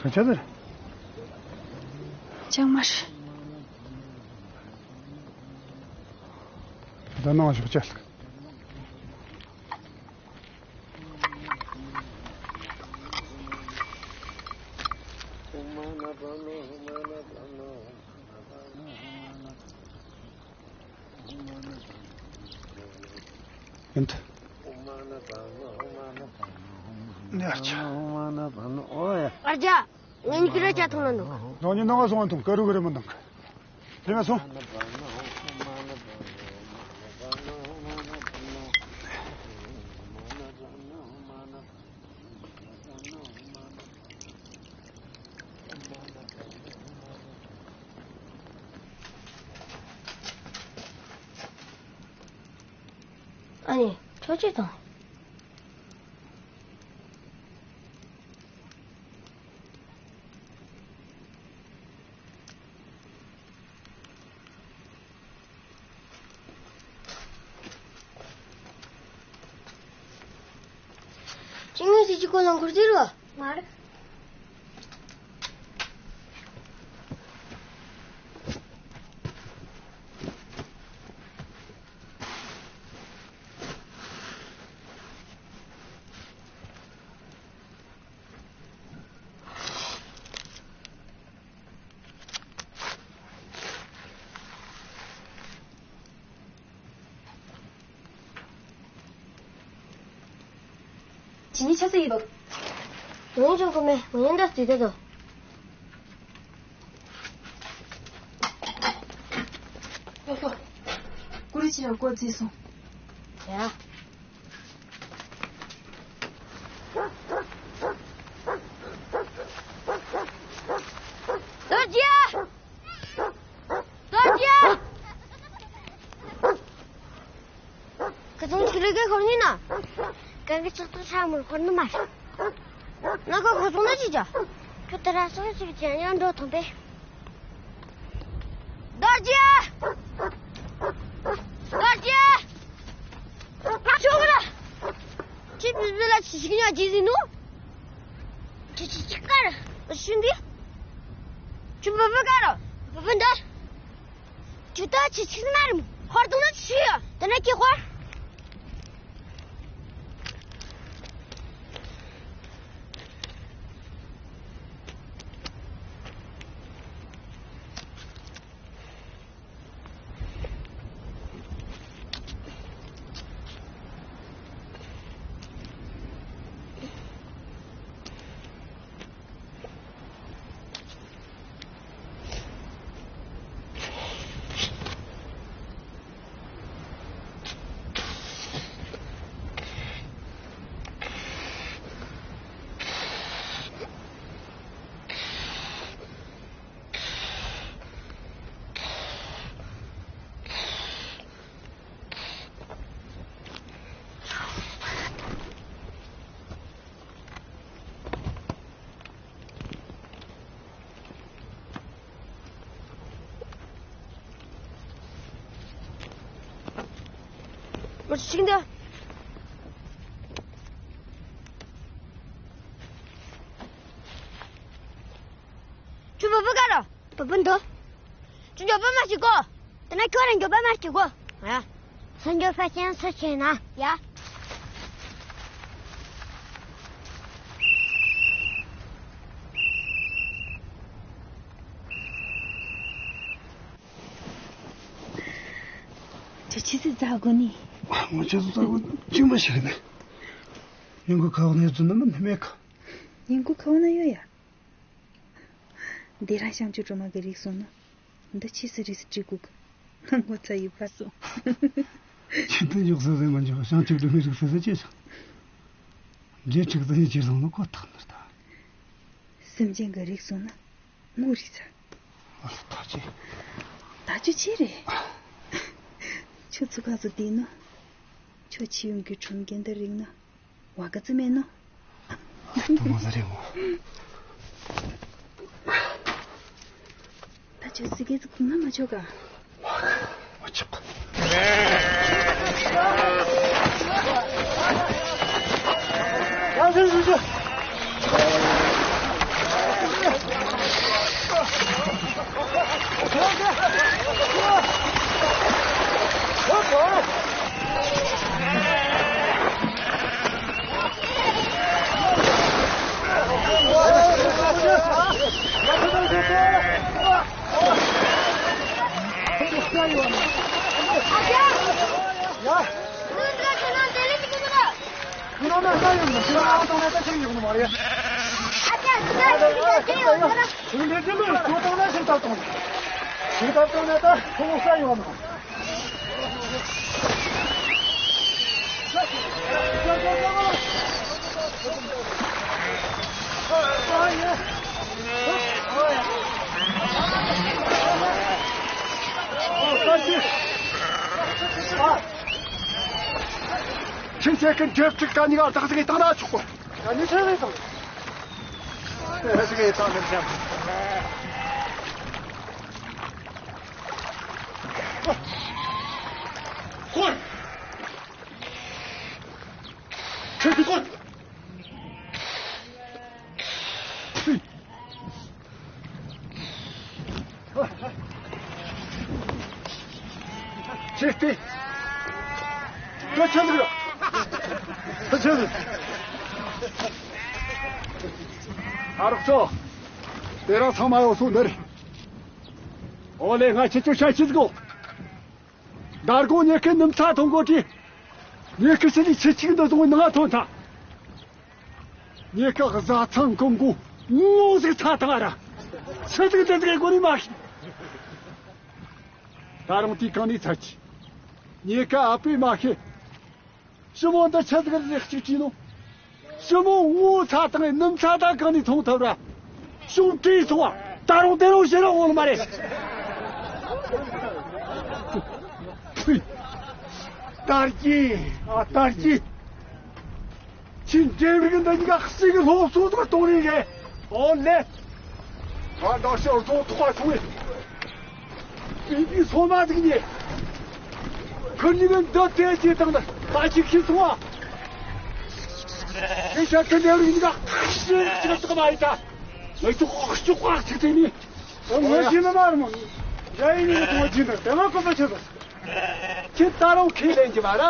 ཁྱོད་ཆ་ཟེར། ཅང་མ་རེད། ད་ནང་ཞོག་ཅེས། ཡིན། ཨ་ཅག་ངས་ཁྱེད་ར་ཅག་འཐུང་ལ་འདུག་རང་ཉིད་ནང་ང་སོང་ང་འཐུང་། ཀ་རུ་ཀ་རུ་མི་འདང་གི། དེ་ང་སོང་། ཨ་ནི་ཁྱོད་ཅི་དང་། ཅི་ངས་ཟིག་ཅིག་གོ་ལང་འཁོར་ཟེར་བ། མ་རེད། ཇི་ནི་ཆ་ཚ་ཡིན་པ། ངས་ཅང་གོ་མེད། ངས་འདྲ་བརྩིས་ཏེ་དོ། ལོ་ལོ། ཀུ་རེ་ཆེ་ཡང་ཀོ་བརྩིས་སོང་། ཡ། རྡོ་རྗེ། རྡོ་རྗེ། ཁ་ཚང་ཁྱི་ལུ་གེ་ཁོར་ནི་ན། གང་གི་ཆག་ཐག་ཧྲ་མོར་ཁོར་ནི་མ་རེད། ན་ཁོ་ཁོ་ཚང་ན་ཅི་བྱ། ཁྱོད་ད་ར་སོང་ཅིག་ཅན་ཡང་འགྲོ་ཐོང་པས། རྡོ་རྗེ། རྡོ་རྗེ། ང་ཆོག་གི་ར། ཁྱི་བི་བི་ལ་ཅི་ཞིག་ཉོ་རྒྱུ་ཟིན་ནོ། ཁྱི་ཅི་ཅི་ཀར་ཤུན་དི། ཁྱི་བི་བི་ཀར་བི་བི་འདི། ཁྱི་ད་ཁྱི་ཅི་མ་རེད། ཧོར་དུང་ན་ཆི་ཡོད། དེ་ན་ཁྱི་ཧོར། ཁྱོད་བུ་བུ་ག་ར། བུ་བུ་འདུག་ཁྱོད་མགྱོགས་པོ་མ་བྱེད་གོ། དེ་ན་ཁྱོད་རང་མགྱོགས་པོ་མ་བྱེད་གོ། ཨ། སུ་མགྱོགས་པ་ཅན་སུ་བྱེད་ན་ཡ། ཅི་ཟིག་ཟ་དགོས་ནི། ང་ཅི་ཟིག་ཟ་དགོས་ནི་ཅི་མ་ཤེས་ནི། ཉིན་གུང་ཁ་བ་ན་ཡོད་ནི་མིན་ནི་མེད་གི། ཉིན་གུང་ཁ་བ་ན་ཡོད་ཡ། འདི་རང་བྱང་ཆུབ་སྒྲོལ་མ་གི་རིགས་སོང་ན། འདི་ཆི་ཟིག་རིགས་སུ་བྲིས་དགོས་གི། ང་ངོ་ཚ་ཡི་ཕ་སོང་། ཁྱེད་དུ་འཇོག་ས་ཟེར་མ་འཇོག་བྱང་ཆུབ་སྒྲོལ་མའི་རིགས་སུ་ཟེར་ཅི་ཟིག། འབྲེལ་འཁྲིག་ཟིག་ཡིན་ཅི་སོང་ན་ཁོ་ཐག་ནི་རེད་ད། སེམས་ཅན་གི་རིགས་སོང་ན། ངོ་རིག་ཚ། ཨ་ལ་ཐག་ཆོད། ཐག་ཆོད་ཆི་རེད། ཁྱོད་ཚོ་ག་ཚོད་བསྡད་ནོ། ཁྱོད་ཆི་ཡོང་གི་ཁྲོམ་རྒན་དེ་རིག་ན། བ་ག་ཙི་མེད་ནོ། ཨ་ལ་དུ་མ་ཟ་རེད་མོ། ད་ཁྱོད་སི་གེ་ཙི་ཁུག་ན་མ་ཆོག་ག། མ་ཆོག་ག། ཁྱིམ་ཚེས་ཀྱི་འབྲེལ་ཕྲུག་ག་གཉིས་ཀ་བདག་ཟིག་གིས་བཏང་ན་ཆོག་གོ། ད་ནི་ཆེ་བས་དང་། ཨེ་ཟིག་གིས་བཏང་ནི་ཅང་། ཁོར། ཁྱེད་ཀྱིས་ཁོར། ཁྱེད་ཀྱིས། ཁྱེད་ཆེན་པོ། ཁྱེད་ཆེན་པོ། ཨ་རོགས་ཚོ། དེ་རིང་ཚང་མ་ཡོང་སོང་ནི་རེད། ཨོ་ལེ། ང་ཁྱེད་ཚོ་ཤ་ཆི་ཟིག་གོ། ད་དགོང་ངེད་ཀྱི་ནུབ་ཚ་ཐོན་གོ་དུས། ངེད་ཀྱི་ཕྱི་ནས་ཆི་ཆིག་འདི་བཟུང་ནང་ཐོན་ཐལ། ངེད་ཀྱི་བཟའ་ཚང་གང་གོ་ངོ་ཟིག་ཚ་ཐང་ཨ་ར། ཆི་ཟིག་འདི་ཟིག་གོ་ནི་མ་ཤེས། ད་རུང་དེ་གང་ནས་ཚར་གི། ངེད་ཀྱི་ཨ་ཕས་མ་ཤེས། ཞི་མོ་འདི་ཆི་ཟིག་རེད་ཅིག་བྲིས་ནོ། ཞི་མོ་ངོ་ཚ་དང་ནུབ་ཚ་ད་གང་ནས་མཐོང་ཐུབ་ར། ཞུང་བྲིས་སོང་བ། ད་རུང་དེ་རུང་ཕྱིར་འོང་ནི་མ་རེད། ཕུས། དར་གྱི། ཨ་དར་གྱི། ཁྱེད་འབྲེལ་རིགས་འདི་གཉིས་ཀ་གཅིག་གི་སློབ་གསོ་ཟིག་གཏོང་རེས་རེད། ཨོ་ལེ། ང་འདྲ་ཞིག་བཟོ་ཐུབ་པ་བྱུང་བས། བི་བི་སོ་མ་ཟིག་ཉེ། ཁུར་ནི་གི་འདི་དེ་ཅི་དང་ད་ཅི་ཁྱི་སོང་ཨ། ཁྱི་ཤ་ཁྱི་འདྲ་རིགས་འདི་ག་ཤི་ཅི་ག་མ་ཡི་ད། ང་ཚོ་ཤོག་ཤོག་ཅིག་དེ་ནི། ངོ་ཅི་ནི་མ་རེད་མོ། ཡ་ཡི་ནི་ངོ་ཅི་ནི་དེ་མ་ཁོ་པ་ཆེ་བ། ཁྱེད་ད་རུང་ཁས་ལེན་གྱི་མ་ར།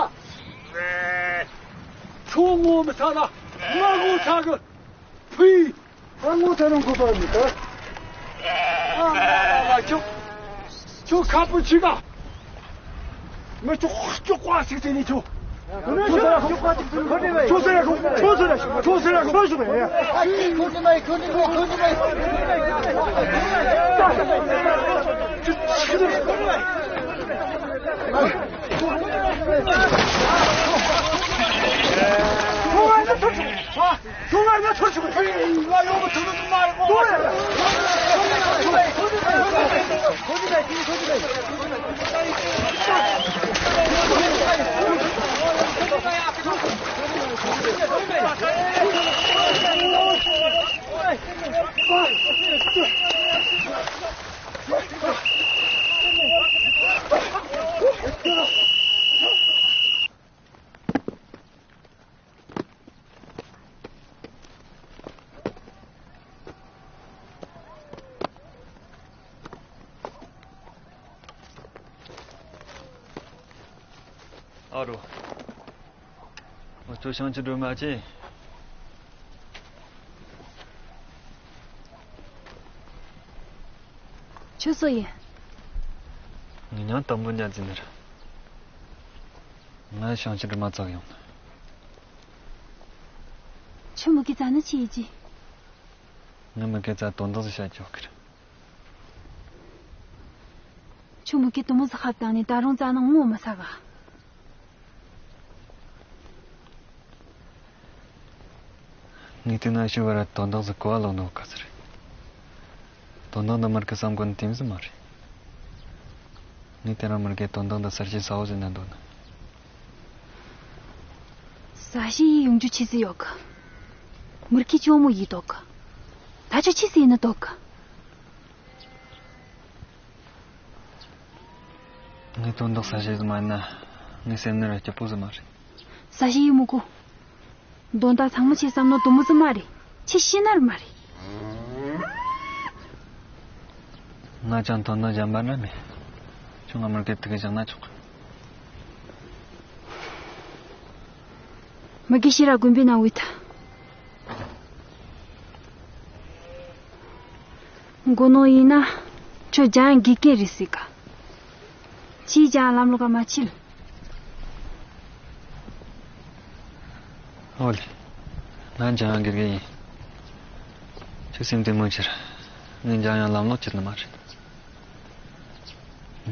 ཁྱོད་ངོ་མི་ཚ་ན་ང་ངོ་ཚ་གི། ཕུས། ད་ངོ་ཚ་རུང་ཁོ་པ་མི་ཚ། ཨ་ཨ་ཨ་ཁྱོད། ཁྱོད་ཁ་སྤུ་ཆི་ག། ང་ཁྱོད་ཁྱོད་ཀ་ཞིག་ཟེར་ནི་ཁྱོད། ཁྱོད་ཟེར་ཁྱོད་ཟེར་ཁྱོད་ཟེར་ཁྱོད་ཟེར་ཁྱོད་ཟེར། ཨ་རོ། ཨོ་ཁྱོད་བྱང་ཆུབ་སྒྲོལ་མ་ཅི། ཁྱོད་སུ་ཡིན། ངའི་མྱིང་དང་པོ་ཉ་འཛིན་ནི་རེད། ང་ཞིང་ཆེན་དུ་མ་ཚོགས་ཡོང་། ཁྱོད་མུ་གེ་ཙ་ན་ཆི་ཡིན་གྱི། ང་མུ་གེ་ཙ་དོན་དག་ཟིག་བཤད་རྒྱུ་ཡོད་གི་རེད། ཁྱོད་མུ་གེ་དུ་མོ་ཟིག་ཁ་བཏང་ནས་ད་རུང་ཙ་ན་ངོ་མི་ཚ་ག། ངས་དེ་ན་ཞུ་བ་ར་དོན་དག་ཟིག་གོ་བ་ལོག་ནོ་ག་ཚོད་རེད། དོན་དག་འདི་མུར་གེ་བསམ་གོ་ནི་དེ་མོ་ཟིག་མ་རེད། ངས་དེ་རིང་མུར་གེ་དོན་དག་འདི་གསལ་བཤད་གསལ་བོ་ཟིག་གནང་འདོད་ནི། ས་ཞིག་ཡིན་ཡོང་རྒྱུ་ཆི་ཟིག་ཡོད་གི། མུར་གེ་ཅོ་མོ་ཡིན་འདོད་གི། ད་ཆོ་ཆི་ཟིག་ཡིན་ནི་འདོད་གི། ངས་དོན་དག་གསལ་བཤད་ཟིག་མ་ཡིན་ན། ངའི་སེམས་ནི་ར་སྐྱིད་པོ་ཟིག་མ་རེད། ས་ཞིག་ཡིན་མི་དགོས། དོན་དག་ཚང་མ་ཁྱེད་བསམ་ནོ་དུ་མོ་ཟིག་མ་རེད། ཁྱེད་ཤེས་ནི་ར་མ་རེད། ང་ཅང་དོན་དག་གཞན་པ་འདྲ་མེད། ཁྱོད་ང་མུར་གེ་ཐུག་གི་བཞག་ན་ཆོག་གི། མུར་གེ་ཤེས་ར་དགོན་པའི་ནང་བུད་ཐལ། མགོ་ནོ་ཡིན་ན་ཁྱོད་འཇམ་དབྱངས་དགེ་རྒན་རེད་ཟེར་ག། ཁྱེད་འཇམ་དབྱངས་ལམ་ལོག་ག་མ་ཁྲིད། ཨོ་ལེ། ང་འཇམ་དབྱངས་དགེ་རྒན་ཡིན། ཁྱོད་སེམས་བདེ་མོ་བྱོས། ངས་འཇམ་དབྱངས་ལམ་ལོག་ཁྲིད་ནི་མ་རེད།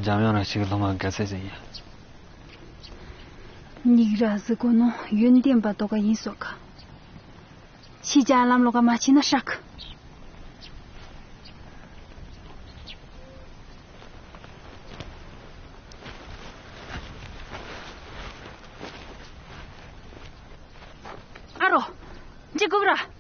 འཇམ་དབྱངས་ར་ཞིག་སློབ་མ་དགའ་ཚད་ཟིག་ཡིན། སྙིང་ར་ཟིག་གོ་ནོ་ཡོན་ཏན་པ་དོ་ག་ཡིན་སོག་ག། ཕྱིས་ཀྱང་ལམ་ལོག་ག་མ་ཕྱིན་ན་ཧྲག། ཨ་རོ། འཇིགས་སྐུལ་ར།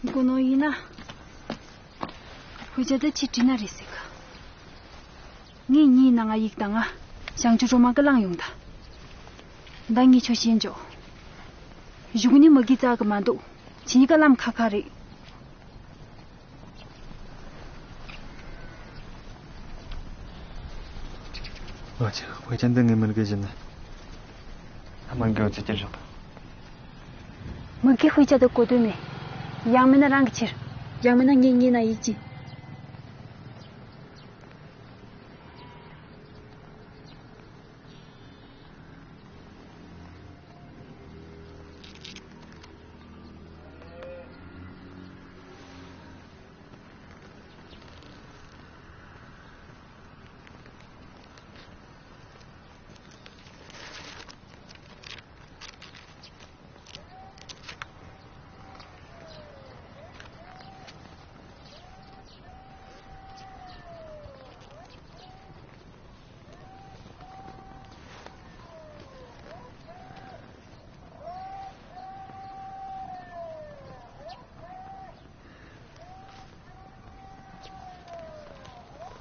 མགོ་ནོ་ཡིན་ན། ཧུ་ཅག་དེ་ཁྱེད་དྲིས་ན་རེད་ཟེར་གི། ངས་ཉིན་ནང་ང་ཡིག་དང་ང་བྱང་ཆུབ་སྒྲོལ་མ་གི་བླངས་ཡོང་ད། ད་ངས་ཁྱོད་བཤད་འཇོག། གཞུག་ནས་མུ་གེ་ཙ་གི་མ་འདུག། ཁྱེད་གཉིས་ཀ་ལམ་ཁ་ཁ་རེད། ཨོ་ཅི། ཧུ་ཅན་དེ་ངའི་མུར་གེ་བྱིན་ནི། ཨ། མུར་གེ་ཨོ་ཅི་ཁྱེར་བཞག་ད། མུར་གེ་ཧུ་ཅན་དེ་གོ་དོན་མེད། ཡང་མིན་ན་རང་གིས་ཁྱེར། ཡང་མིན་ན་ངས་ངའི་ནང་ཡིག་ཅིག།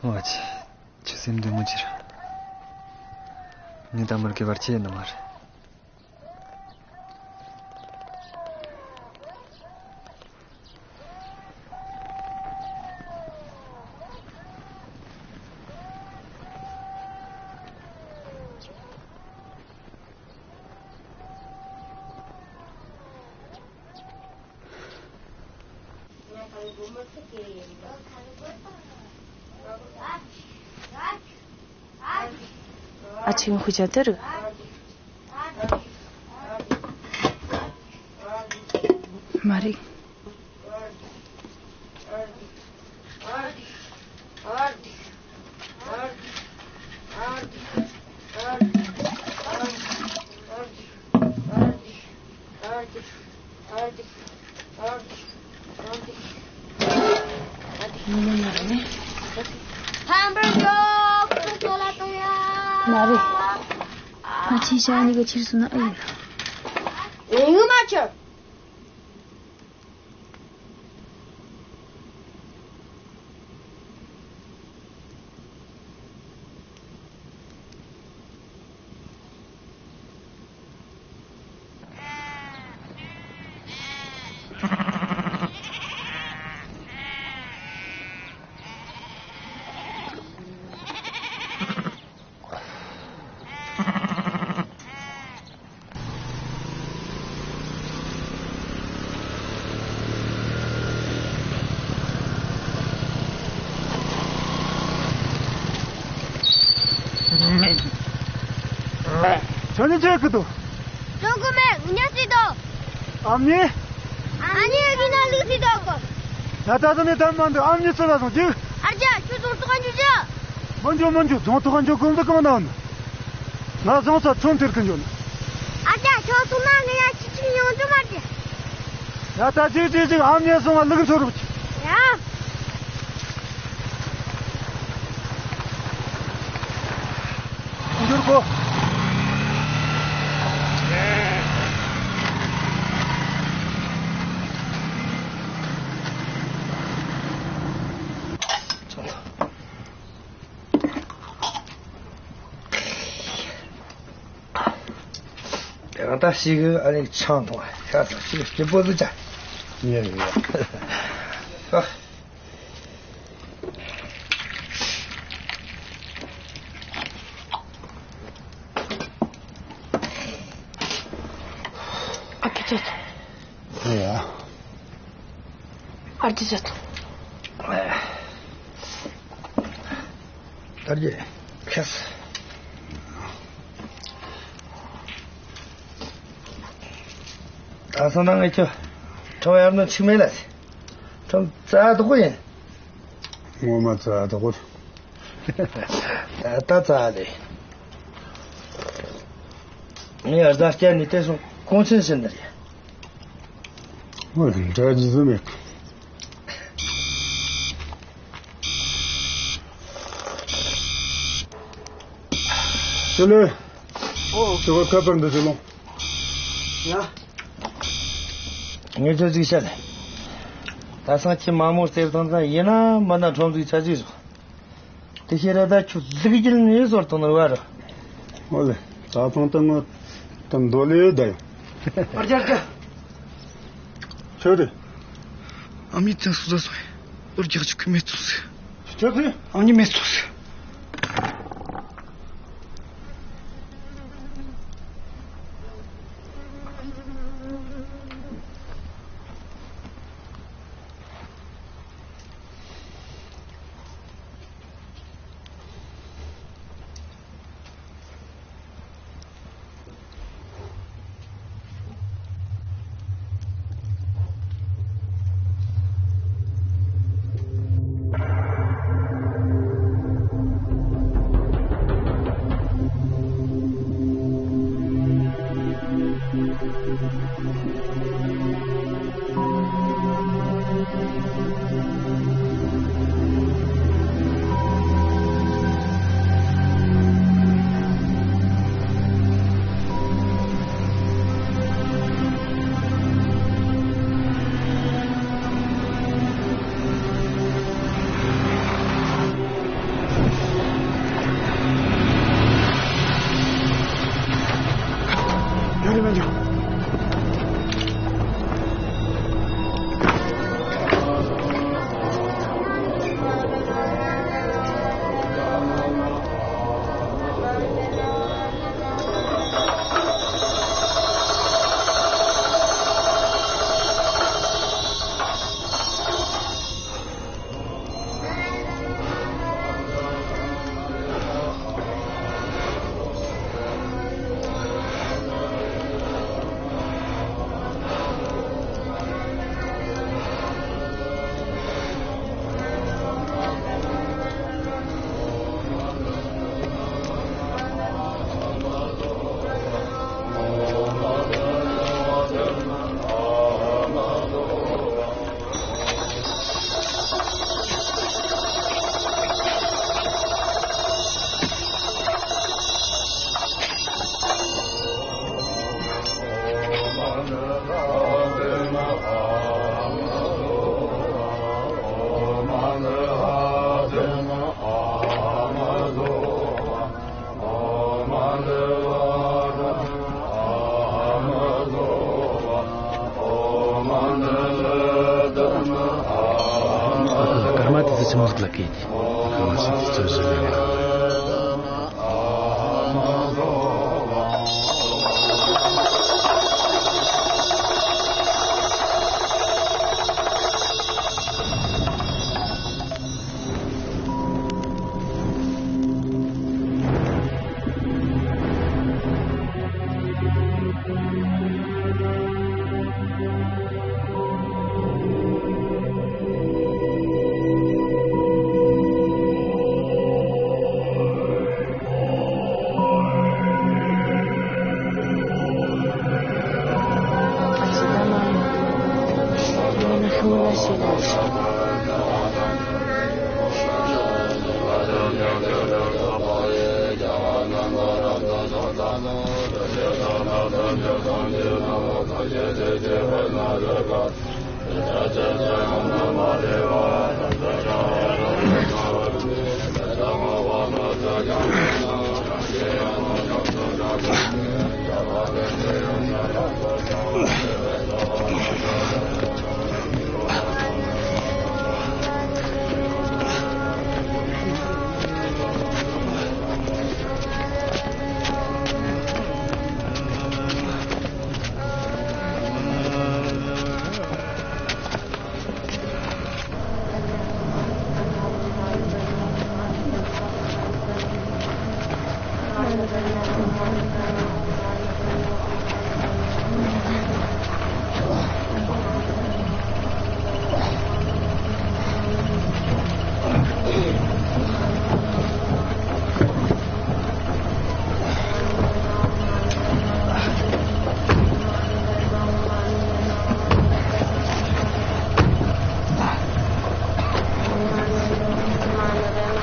ཨོ་ཅི། ཁྱོད་སེམས་བདེ་མོ་བྱོས་ར། ངས་ད་མུར་གེ་བར་ཆད་ཡེད་ནི་མ་རེད། ཨ་ཆེན་ཧུ་ཅན་དེ་རེད། མ་རེད། མ་རེད། ང་ཆེ་ཤ་གཉིས་ཀ་ཁྱེར་སོང་ན་ཨེ་ཡིན། ངས་ངུ་མ་ཁྱེར། ཁྱོད་ནི་ཅི་གི་འདུག་ཅོག་གི་མེད། ངུ་ཉལ་སྲིད་དོ། ཨ་མྱེས། ཨ་མྱེས་གི་ན་ལུག་སྲིད་དོ་གོ། ད་ད་ད་ནི་ད་མ་འདུག་ཨ་མྱེས་ཚུར་ལ་སོང་ཅིག་ཨ་ཅག་ཁྱོད་ཚོང་ཐོག་ག་འཇུག་ཅི། མ་འཇུག་མ་འཇུག་ཚོང་ཐོག་ག་འཇུག་གོམ་དུ་གོམ་ན་འོང་། ང་བཟང་ས་ཚོང་ཐེར་གི་འཇོན། ཨ་ཅག་ཁྱོད་སོང་ན་ངས་ཡ་ཅི་ཅིག་ཡོང་རྒྱུ་མ་རེད། ཡ་ད་ཅིག་ཅིག་ཅིག་ཨ་མྱེས་སོང་ང་ལུག་འཚོ་རོགས་ཅིག་ཡ། འགྱུར་གོ། ཡང་ད་ཞིག་ཨ་ནི་ཆང་འཐུང་ཤ་ཚ་ཞིག་སྐྱིད་པོ་ཟིག་ཅག་ཡ་ཡ། ཨ་ཁུ་ཚོ། ཨེ་ཡ། ཨ་ཅེ་ཚོ། ཨ་རྒྱ་ཁེས། ད་སོང་ན་ངས་ཁྱོད་ཁྲོམ་ཡར་ནོ་ཆིག་མེད་ལ་ཟེར། ཁྲོམ་རྩ་དོག་པོ་ཡིན། ངོ་མ་རྩ་དོག་པོ། ད་ད་རྩ་ལེ། ངས་རྫ་སྐྱ་ནས་དེ་སོང་གོང་ཆེན་ཟིན་ནི་རེད། ཨོ་ལེ་འདྲ་ཇི་ཟིན་མེད། ཅི་ལེ། ཨོ། ཁྱོད་ཁ་པར་འདི་ཟིན་ལོང་། ཡ། ངས་ཁྱོད་ཅིག་བཤད་ལེ། ད་སང་ཁྱེད་མ་མོ་རྩེར་བཏང་ཙང་ཡིན་ན་མིན་ན་ཁྲོམ་ཟིག་ཆ་ཅིག་བཟོ། དེ་ཤེས་ར་ད་ཁྱོད་ལུག་རྒྱུད་ནས་སོར་དང་ནོར་བ་ར། ཨོ་ལེ། ད་ཕང་ད་ངོ་ད་འདོད་ལེ་ད་ཡོང་། ཨར་ཅར་ཅ། ཁྱོད་རེད། ཨ་མྱེས་བཙན་སོ་ཟ་སོང་། ཨོ་རྒྱག་ཆུ་ཁུ་མེད་ཚོ་ཟེར། ཁྱོད་རེད། ཨ་མྱེས་མེད་ཚོ་ཟེར། ངག་ལ་སྐད་ཀྱི་ཁ་མ་སྲིད་ཀྱི་རྩོད་གཞི་ལས་ལ།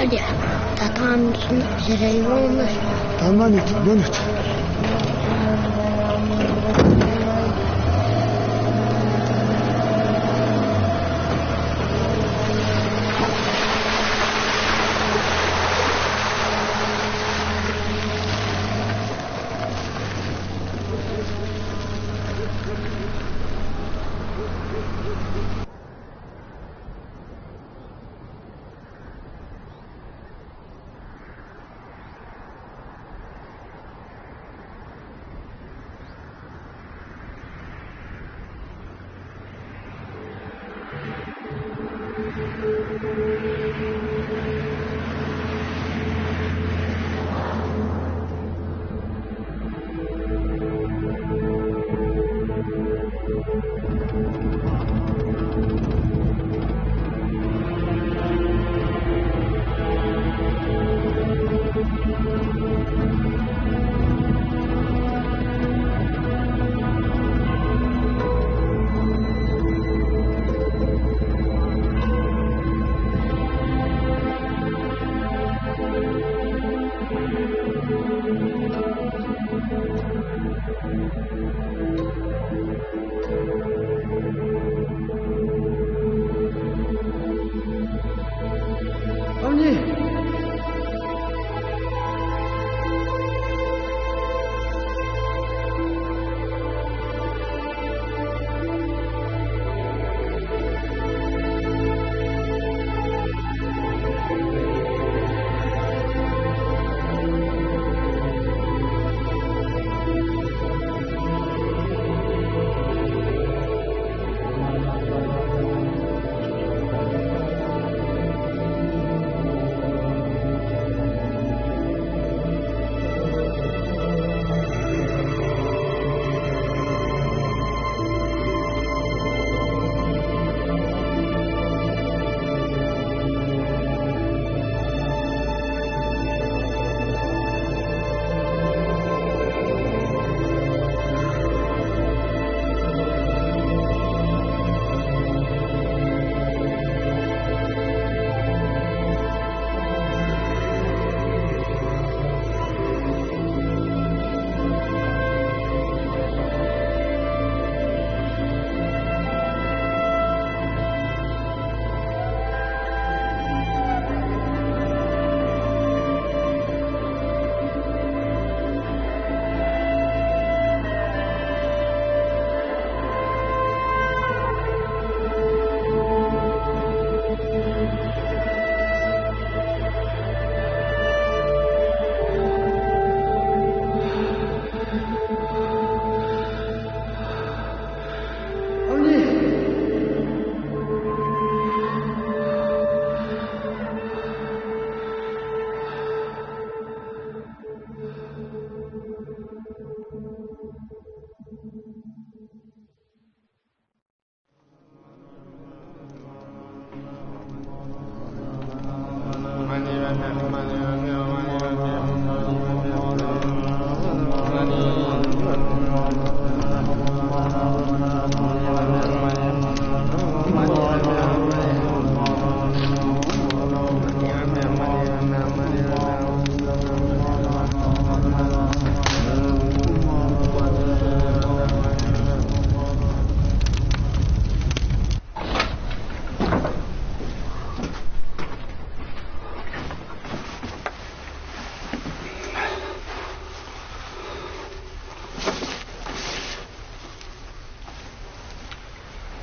ཨ་ལས། ད་ཐང་ཟིན་ཟེར་རེ་ཡོང་ནི། ད་མ་ནི་ཐུབ་ནི་ཐུབ།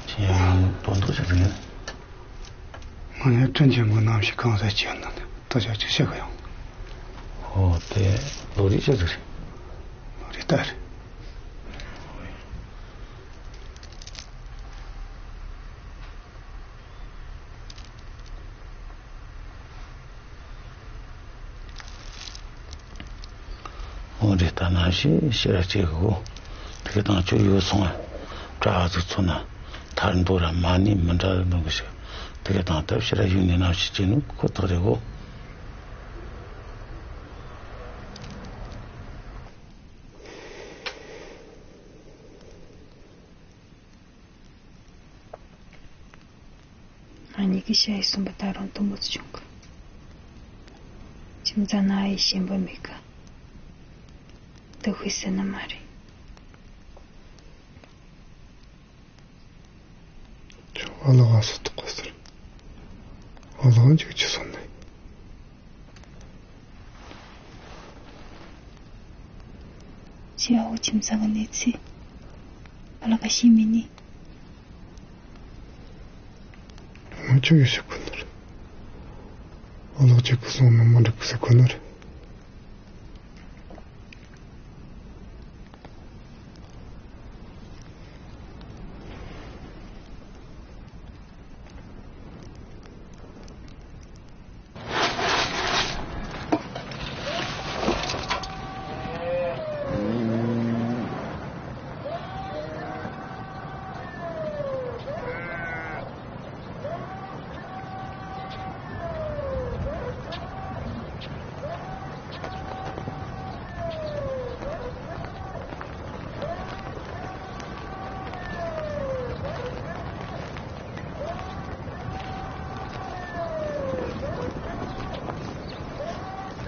ཁྱེད་དོན་དག་ཆི་ཟིག་ཡིན། ང་ཡང་དྲིན་ཆེན་པོ་རྣམ་ཤེས་གང་ཟག་ཅན་ནི་ད་ཆ་ཅི་བྱེད་གི་ཡོང་། ཨོ་དེ་ལོ་རེ་ཆི་ཟིག་རེད། ལོ་རེ་ལྟར། འོ་རེད། ད་ནང་བཞིན་ཕྱིར་ར་སྐྱེལ་གོ། དེ་དང་ཁྱོད་ཡོད་སོང་ང་། གྲྭ་བ་ཚོ་ཚོ་ན་ཐར་འདོད་ར་མ་ནི་མི་འདྲ་འདུག་གི་ཞིག། དེ་དང་ད་ཕྱིར་ར་ཡོང་ནས་ནང་བཞིན་བྱེད་ནོ་ཁོ་ཐག་རེད་གོ། ང་གཉིས་ཀྱི་ཞ་ཡི་གསུམ་པ་ད་རུང་དུམ་བུ་ཙམ་བྱུང་གི། ཁྱིམ་ཚང་ན་ཨ་ཡེ་ཞེན་པ་མེད་གི། དེ་ཤེས་ཟེར་ནི་མ་རེད། ཁྱོད་ཨ་ལགས་ཨ་སུ་ཐུག་གོ་ཟེར། ཨ་ལགས་འཇིགས་ཆི་སོང་ནས། ཁྱེད་ཨ་བོ་ཁྱིམ་ཚང་གི་གནས་ཚུལ་ཨ་ལགས་ཀ་ཤེས་མེད་ནི། ང་ཆོ་ཡོད་ཤོད་གོ་ནི་རེད། ཨ་ལགས་ཅིག་གི་སོང་ན་མི་འགྲིག་གི་ཟེར་གོ་ནི་རེད།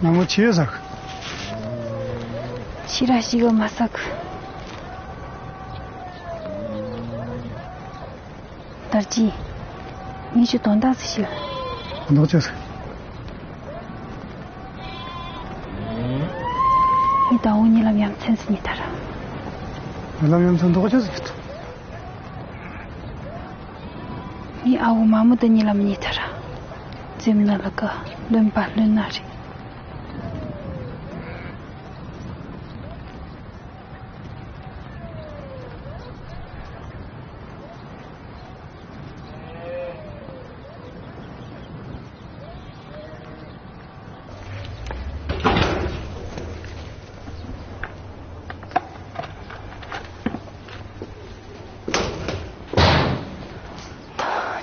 ན་མོ་ཆི་ཟིག། ཕྱིར་ར་ཞིག་གི་མ་ཟིག། དར་རྒྱས། ངས་ཁྱོད་དོན་དག་ཟིག་ཞུ། དོན་དག་ཆི་ཟིག། ངས་ད་འུ་གཉིས་ལམ་ཡ་མཚན་ཟིག་རྙེད་ཐལ། ར། ངས་ལམ་ཡ་མཚན་དོན་དག་ཆི་ཟིག་རེད། ངས་ཨ་བོ་མ་མོ་དེ་གཉིས་ལམ་རྙེད་ཐལ། ར། རྩེ་མོ་ན་ལ་ཀ་ལོན་པ་ལོན་ན་རེད།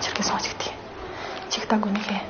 ཆི་གི་སོང་ཅིག་དེ། ཅིག་ལྟ་དགོས་ནི་ལས།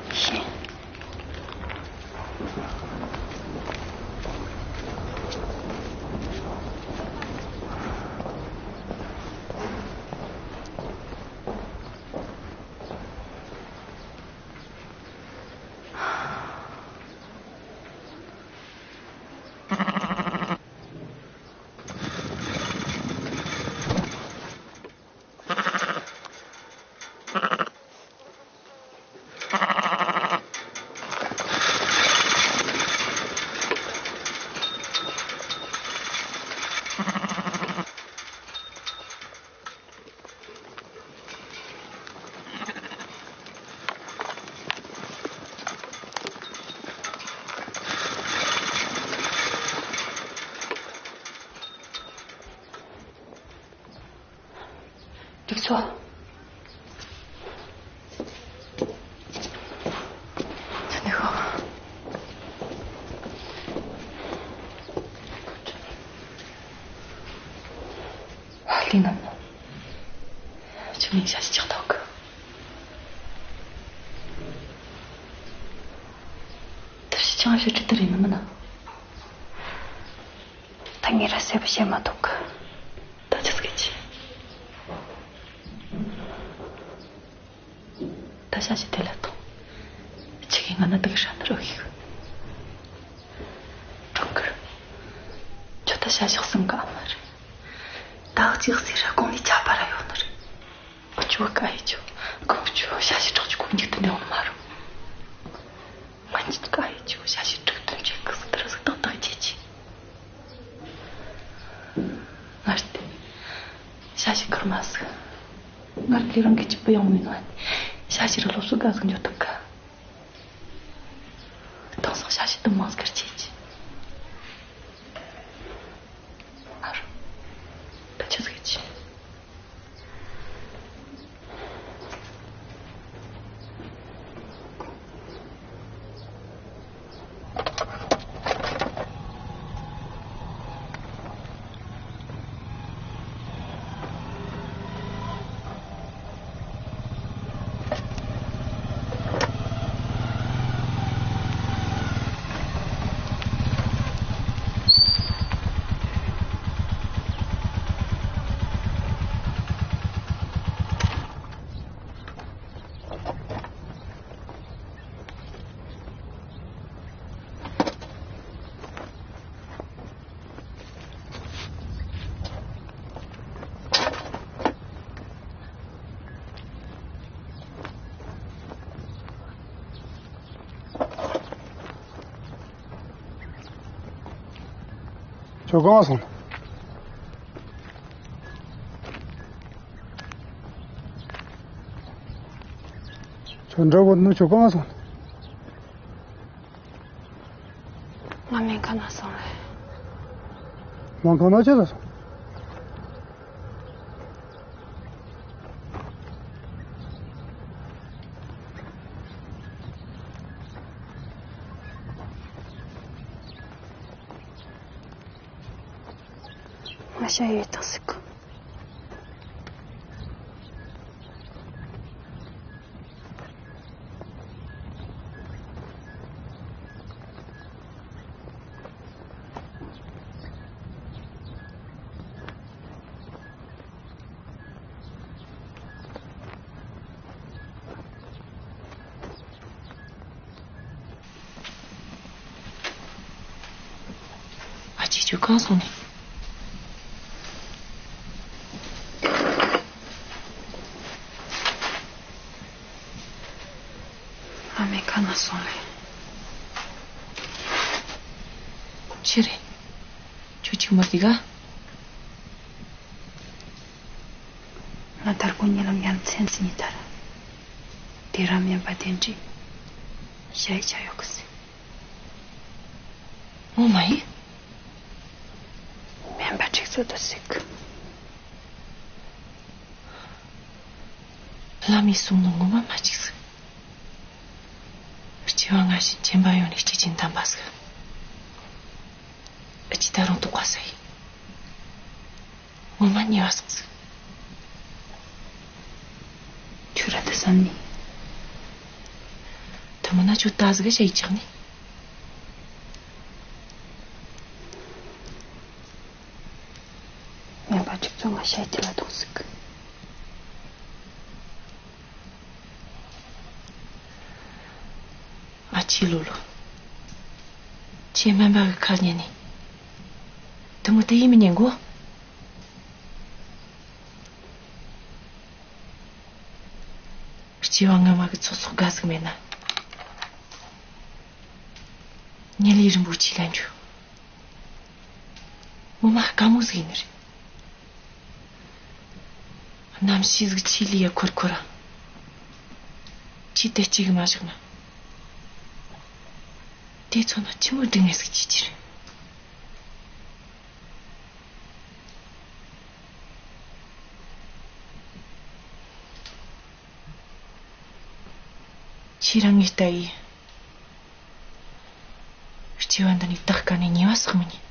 འགྲིག་སོང་། ཚ་ནི་ཧོ། ལི་ནམ་ནོ། ཅི་མིན་ཤ་ཞིག་ཆགས་ཐོག་གི། ཁྱེད་ང་ཞིག་ཁྲིད་དུ་རེད་ནི་མིན་ན། ད་ངས་ར་གསལ་པོ་བཤད་མ་ཐུབ་གི། ད་ཆི་ཟིག་གི། ད་ཞ་ཞི་དེ་ལ་ཐོངས། ཁྱེད་ཀྱིས་ང་ན་དུ་གི་ཧྲ་ནི་རོ་ཡིག་གྲོང་ཁུར། ཁྱོད་ད་ཞ་ཞི་གསུང་ག་མ་རེད། ད་གཅིག་སི་ར་གོང་ནས་ཆ་པ་ར་ཡོད་ནི་རེད། ཁྱོད་ཀ་ཡི་ཆོ། ཁོང་ཆོ་ཞ་ཞི་གྲོགས་ཀྱི་ཁོང་གཉིས་དུ་ནས་འོང་མ་རུང་། ང་གཉིས་ཀ་ཡི་ཆོ་ཞ་ཞི་དྲུག་དོན་ཆེན་གི་སི་དར་ཟིག་ཏག་ཏག་ཁྱེད་ཀྱིས། ངར་ཏེ། ཞ་ཞི་ཁུར་མ་ཟིག་ངར་ལི་རང་གི་ཅི་པུ་ཡོང་མིན་བ་ནི། ཞ་ཞི་ར་སློབ་གསོ་ག་ཟིག་འཇོག་ཐུབ་ག་དང་སང་ཞ་ཞི་དུ་མང་ཟིག་ཁུར་ཆེ་ཆེ། ཨ་རོ། ད་ཆི་ཟིག་ཆེ། ཁྱོད་གང་སོང་། ཁྱོད་འདྲ་བོ་ནི་ཁྱོད་གང་སོང་། ང་སྨན་ཁང་ན་སོང་རེད། སྨན་ཁང་ན་ཆི་ཟིག་སོང་། ང་ཞ་ཡི་ཐག་ཟིག་གི། ཨ་ཅེ་ཁྱོད་གང་སོང་ནི། ཨ་མའི་ཁ་ན་སོང་ལེ། ཆི་རེད། ཁྱོད་ཅིག་མ་བདེ་ག་ང་ཐར་གོ་ཉེ་ལམ་ཡ་མཚན་སི་ཉི་ཐར། དེ་ར་སྨན་པ་དེ་འདྲི། ཞ་ཡི་ཆ་ཡོད་གི་སི། ངོ་མ་ཡིན། སྨན་པ་ཁྲིག་ཚོད་དུ་སི་གི། བླ་མའི་གསུང་ནོ་ངོ་མ་མ་གཅིག་སི། སྐྱེ་བ་སྔ་ཕྱི་མཁྱེན་པ་ཡོང་ནས་སྐྱེ་ཅིང་དམ་པ་སི། ཨ་ཅི་ད་རུང་དོགས་པ་ས་ཡིན། ངོ་མ་ཉེ་བ་སོང་ཟིག་ཁྱོད་ར་དེ་བསམ་ནི། དེ་མིན་ན་ཁྱོད་ད་ཟིག་ག་ཞ་ཡི་ཆགས་ནི། ངན་པ་གཅིག་ཚོ་ང་ཞ་ཡི་དེ་ལ་གཏོང་ཟིག་ཨ་ཅེ་ལོ་ལོ། ཁྱེད་སྨན་པ་གི་ཁ་ཉན་ནི། དེ་མོ་དེ་ཡིན་མི་ཉན་གོ། སྐྱེ་བ་སྔ་མ་གི་ཚོགས་གསོག་དགའ་ཟིག་མེད་ན། ཉེ་ལེ་རིན་པོ་ཆེ་ལ་འཇུ། ངོ་མ་དཀའ་མོ་ཟིག་ཡིན་ནི་རེད། རྣམ་ཤེས་ཟིག་ཆི་ལི་ཡ་འཁོར་འཁོར་ར། ཆི་དེ་གཅིག་མ་བཞག་ན། དེ་ཚོ་ན་ཆི་མོ་སྒྲིག་ངེས་ཟིག་ཅི་ཅི་རེད། ཁྱེད་རང་ངས་ལྟ་ཡི། སྐྱེ་བ་འདི་ནས་ད་ག་ནས་ཉེ་བ་སོགས་མི་ཉན།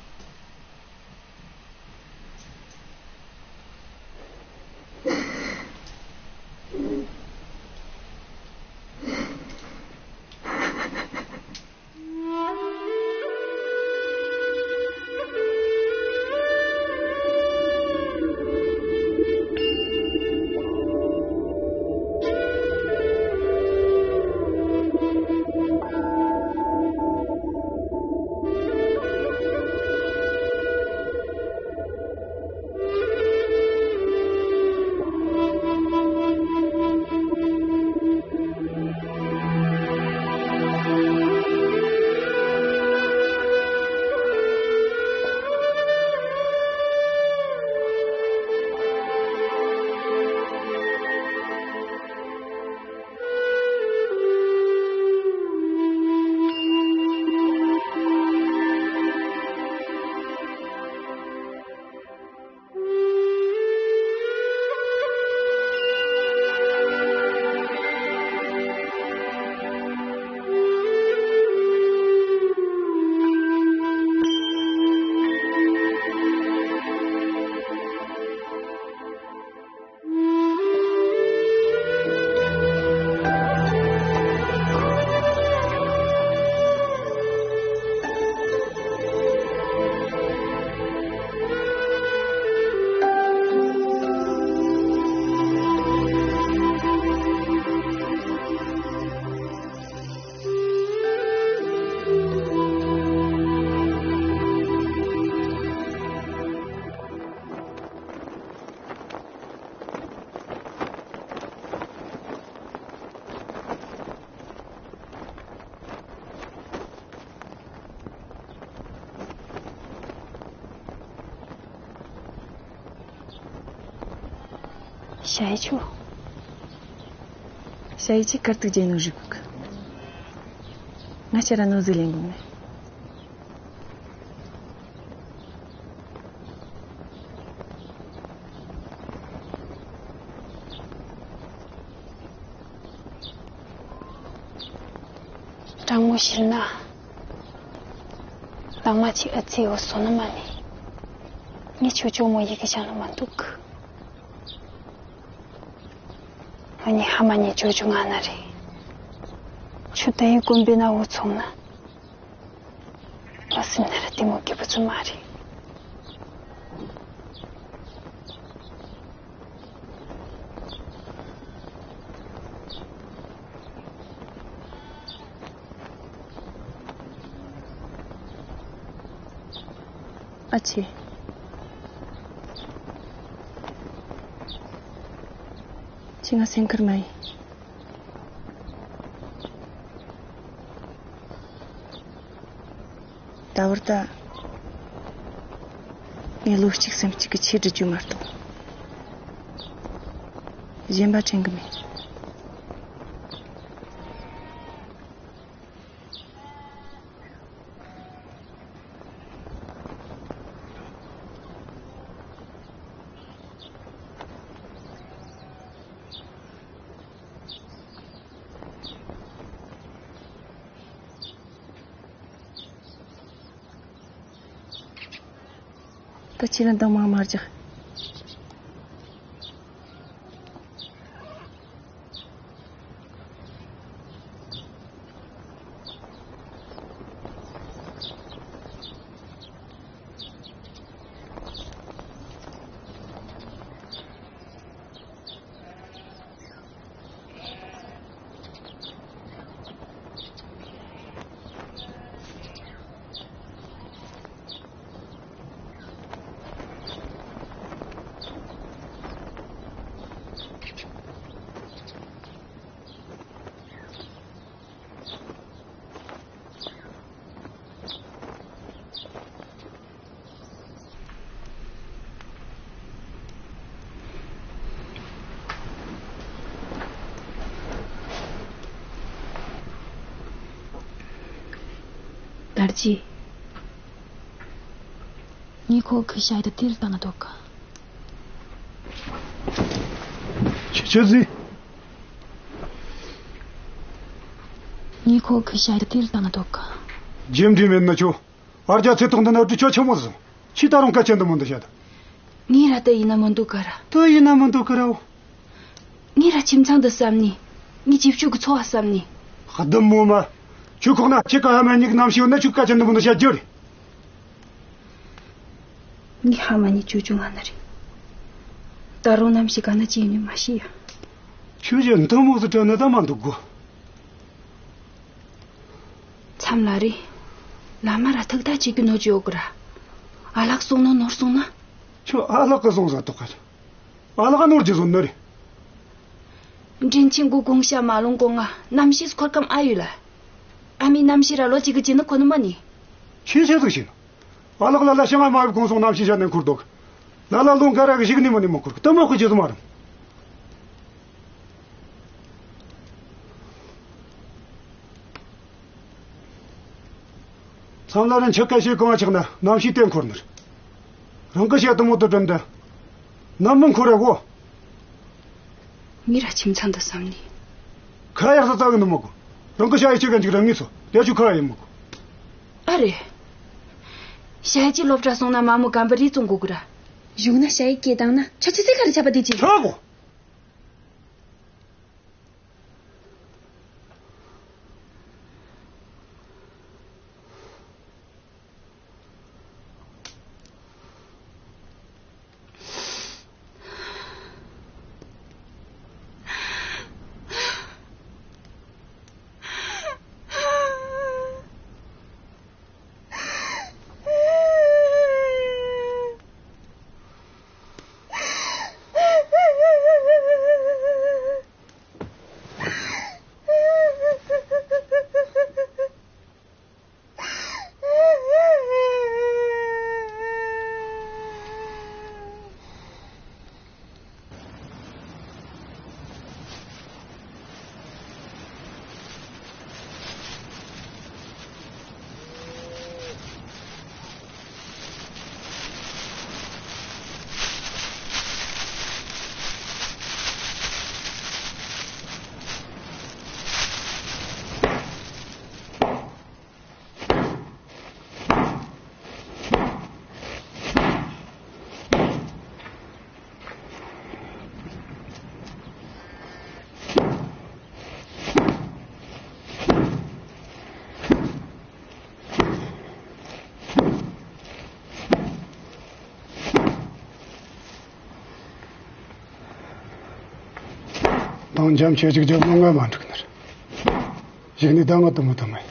ཞ་ཡི་ཆོ། ཞ་ཡི་ཆི་གར་ཐུག་རྒྱལ་ནོ་རི་གུག་ང་ཅི་ར་ནོ་ཟི་ལེན་གོ་ནི། དྲང་མོ་བཤད་ན། ལག་མ་ཅིག་ཨ་ཙི་འོ་སོ་ན་མ་ནི། ངས་ཁྱོད་ཅོ་མོ་ཡི་གེ་བྱང་ལ་མ་འདུག་ང་ནི་ཧ་མ་ནི་ཅོ་ཅོ་ང་ན་རེ། ཁྱོད་ད་ཡི་དགོན་པའི་ན་འོ་ཚོང་ན། ང་སེམས་ན་ར་དེ་མོ་སྐྱིད་པོ་ཚོ་མ་རེད། ཨ་ཆེ། ཁྱེད་ང་སེམས་ཁུར་མ་ཡིན། ད་བར་ད། ངས་ལོ་གཅིག་སེམས་གཅིག་གི་ཆེད་སྒྲུབ་རྒྱུ་མ་གཏོགས། གཞན་པ་དྲན་གི་མེད། ད་ཁྱེད་རང་འདང་མ་མ་རྒྱག་དར་རྒྱས། ངས་ཁོ་གི་ཞ་ཡི་དེ་དེར་བཏང་ན་འདོད་ག་ཆི་ཆི་ཟིག་ངས་ཁོ་གི་ཞ་ཡི་དེ་དེར་བཏང་ན་འདོད་ག་རྒྱུ་འབྲས་མེད་ན་ཆོ། ཨ་རྒྱ་ཚེ་ཐོག་འདི་ན་འབྲི་ཆོ་ཆི་མོ་ཟིག་ཁྱི་ད་རུང་སྐད་ཆ་འདི་མོ་འདི་བཤད། ངས་ར་དེ་ཡིན་ན་མི་འདུག་ག་ར། དེ་ཡིན་ན་མི་འདུག་ག་ར་འོ། ངས་ར་ཁྱིམ་ཚང་འདི་བསམ་ནས། ངས་ཇེ་ཕྱུག་གི་འཚོ་བ་བསམ་ནས། ཧ་འདི་མོ་མ། ཁྱོད་ཁོག་ན་ཁྱི་ཀ་ཧ་མ་གཉིས་ཀྱི་རྣམ་ཤེས་ཡོད་ན་ཁྱོད་སྐད་ཆ་འདི་མོ་འདི་བཤད་རྒྱུ་རེད། ངས་ཧ་མ་ནི་ཅུ་ཅུ་ང་ན་རེད། ད་རུང་རྣམ་ཤེས་ག་ན་ཅི་ཡིན་ནི་མ་ཤེས་ཡ། ཁྱོད་ཀྱི་འདི་མོ་ཟིག་དྲན་ན་ད་མ་འདུག་གོ། མཚམས་ལ་རེད། བླ་མ་ར་ཐུག་ད་ཅིག་གི་ནོར་གྱི་ཡོད་གི་ར། ཨ་ལགས་སོང་ནོ་ནོར་སོང་ན། ཁྱོད་ཨ་ལགས་གི་སོང་ཟ་ཐོག་ག་ཨ་ལགས་ནོར་གྱི་སོང་ནི་རེད། མགྲིན་ཆེན་གོ་དགོངས་ཞག་མ་ལོང་གོང་ང་རྣམ་ཤེས་འཁོར་ཁམས་ཨ་ཡོད་ལ། ཨ་མའི་རྣམ་ཤེས་ར་ལོ་གཅིག་གི་རྗེས་ནི་ཁོ་ནི་མ་ནི། ཁྱོད་ཆེ་ཟིག་ཤེས་ན། ཨ་ལགས་ལ་ལ་ཤི་ང་མ་བབ་གོང་སོང་རྣམ་ཤེས་བྱ་ནས་འཁོར་འདུག་ལ་ལ་ལོང་ག་ར་གི་ཞིག་ནི་མ་ནི་མ་འཁོར་དུ་མ་ཁོ་ཇི་ཟི་མ་རུང་། མཚམས་ལ་རིན་ཆེ་སྐད་བཤད་གང་ཆགས་ན་རྣམ་ཤེས་དེ་འཁོར་ནི་རེད། རང་གི་བཤད་དུ་མོ་དུ་དྲན་དུ། ནམ་མི་འཁོར་ར་གོ། ངས་ར་ཁྱིམ་ཚང་དུ་བསམ་ནས། ཁ་ཡག་ས་ཙག་གི་ནི་མི་གོ། རང་གི་ཞ་ཡི་ཆེ་ག་འཇིག་ར་ངས་སོ་དེ་ཆུ་ཁ་ཡི་མི་གོ། ཨ་རེ། ཞ་ཡི་ཅི་སློབ་གྲྭ་སོང་ན་མ་མོ་གམ་པ་རི་བཙོང་གོ་གི་ར། གཞུག་ན་ཞ་ཡི་སྐད་བཏང་ན་ཆ་ཆི་ཚེ་ག་རི་ཆ་པ་དེ་ཅི། ཆ་གོ། དང་འཇམ་ཆེ་ཅིག་རྒྱབ་ན་ང་མ་འགྲིག་ནི་རེད། གཞིགས་ནས་ད་ང་དུ་མི་དུ་མེད།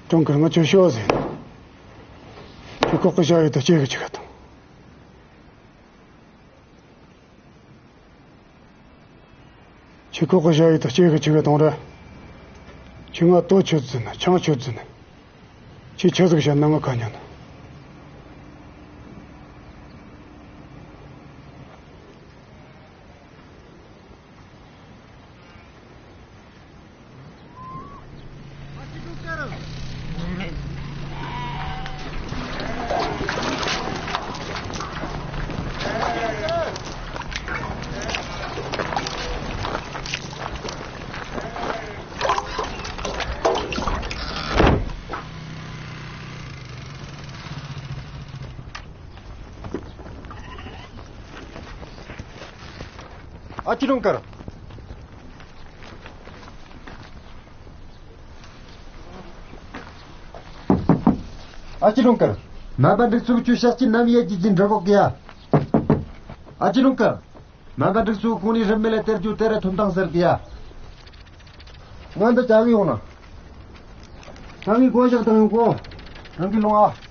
ཀྲུང་གར་ང་ཁྱོད་ཤོག་ཟེར། ཁྱོད་ཁོག་གི་ཞྭ་ཡོད་དུ་སྐྱེ་གི་ཆུ་ག་དང་། ཁྱོད་ཁོག་གི་ཞྭ་ཡོད་དུ་སྐྱེ་གི་ཆུ་ག་དང་ར། ཁྱོད་ང་ལྟོ་ཆོད་ཟིན་ཆང་ཆོད་ཟིན། ཁྱོད་ཆི་ཟིག་བཤད་ན་ང་ཁ་ཉན། ཨ་ཅེ་ཀྲུང་དཀར། ཨ་ཅེ་ཀྲུང་དཀར། སྨན་པ་འགྲིག་ཚུལ་ཁྱོད་ཤག་ཅིག་ནམ་ཡས་ཀྱི་ཅིག་འདྲི་གོ་གི་ཡ། ཨ་ཅེ་ཀྲུང་དཀར། སྨན་པ་འགྲིག་ཚུལ་ཁོང་ནི་རིན་མེད་ལ་སྟེར་རྒྱུ་དེ་ར་ཐོབ་ཐང་ཟེར་གི་ཡ། ང་འདི་བྱ་གི་ཡོང་ན། ང་གི་གོ་ཞག་དང་ཡོང་གོ། རང་གི་ལོང་ཨ།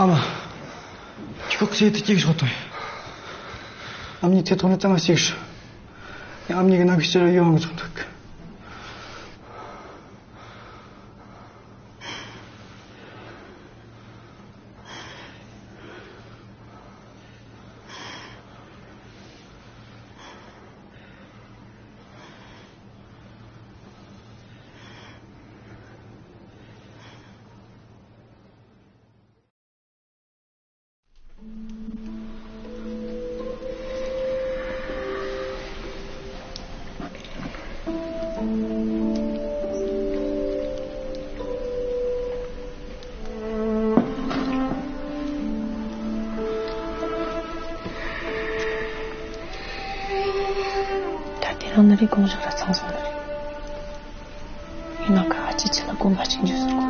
ཨ་མ། ཁྱོད་ཁྱེད་དུ་སྐྱེས་ཤོག་དོ། ཨ་མྱེས་ཚེ་ཐོག་ནས་གཙང་ཞིག་ཤོག་ཨ་མྱེས་ཀྱི་ནང་གི་ཕྱི་རུ་ཡོང་གི་ཚོགས་འདུག་ད་དེ་རིང་ནི་རེས་དགོང་ཞག་ར་ཚང་སོང་ནི་རེད། ཡིན་ནའང་ཁ་ཨ་ཅེ་ཁྱེད་ལ་དགོངས་པ་གཅིག་འཇོག་ཟེར་གོ།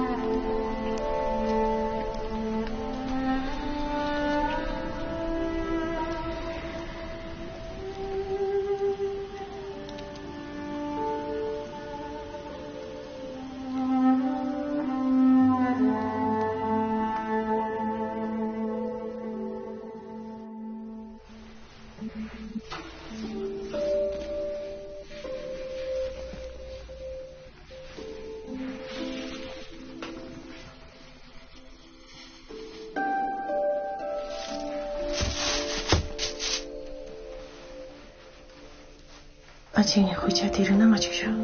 ཨ་ཅེ། ངས་དཔེ་ཆ་དེ་རིག་ན་ང་ཅིག་ཤོག་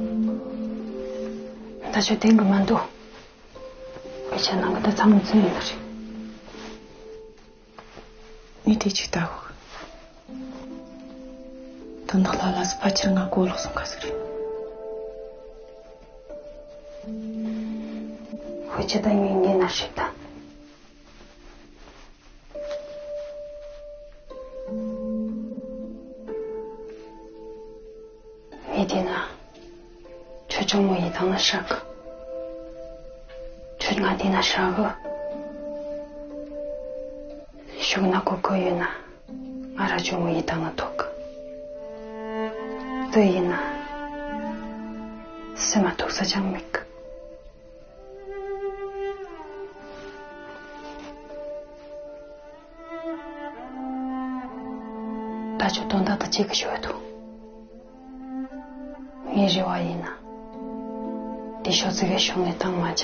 ད་ཆོ་དེང་གི་མ་འདུག་དཔེ་ཆ་ནང་གི་ད་ཚང་མ་རྫུན་ཡིན་ནི་རེད། ངས་དེ་ཅིག་ལྟ་གོ། དོན་དག་ལ་ལ་སི་ཕལ་ཆེར་ང་གོ་ལོག་སོང་ཁ་ཟིག་རེད། དཔེ་ཆ་ད་ངས་ངའི་ན་ཧྲིག་ད། ངས་བལྟས་ན། ཁྱོད་ཇོ་མོ་ཡི་དྭགས་ན་ཧྲག་གི། ཁྱོད་ང་བལྟས་ན་ཧྲག་གི། ཤུགས་ན་གོ་གོ་ཡོད་ན། ང་ར་ཇོ་མོ་ཡི་དྭགས་ན་ཐོག་གི། དེ་ཡིན་ན། སེམས་མ་ཐུག་ས་ཅང་མེད་གི། ད་ཆོ་དོན་དག་ད་ཅིག་གི་ཞོ་ཐུ། ངའི་རེ་བ་ཡིན་ན། དེ་ཤོ་ཚིག་གི་ཤོ་ནས་བཏང་མ་བྱ།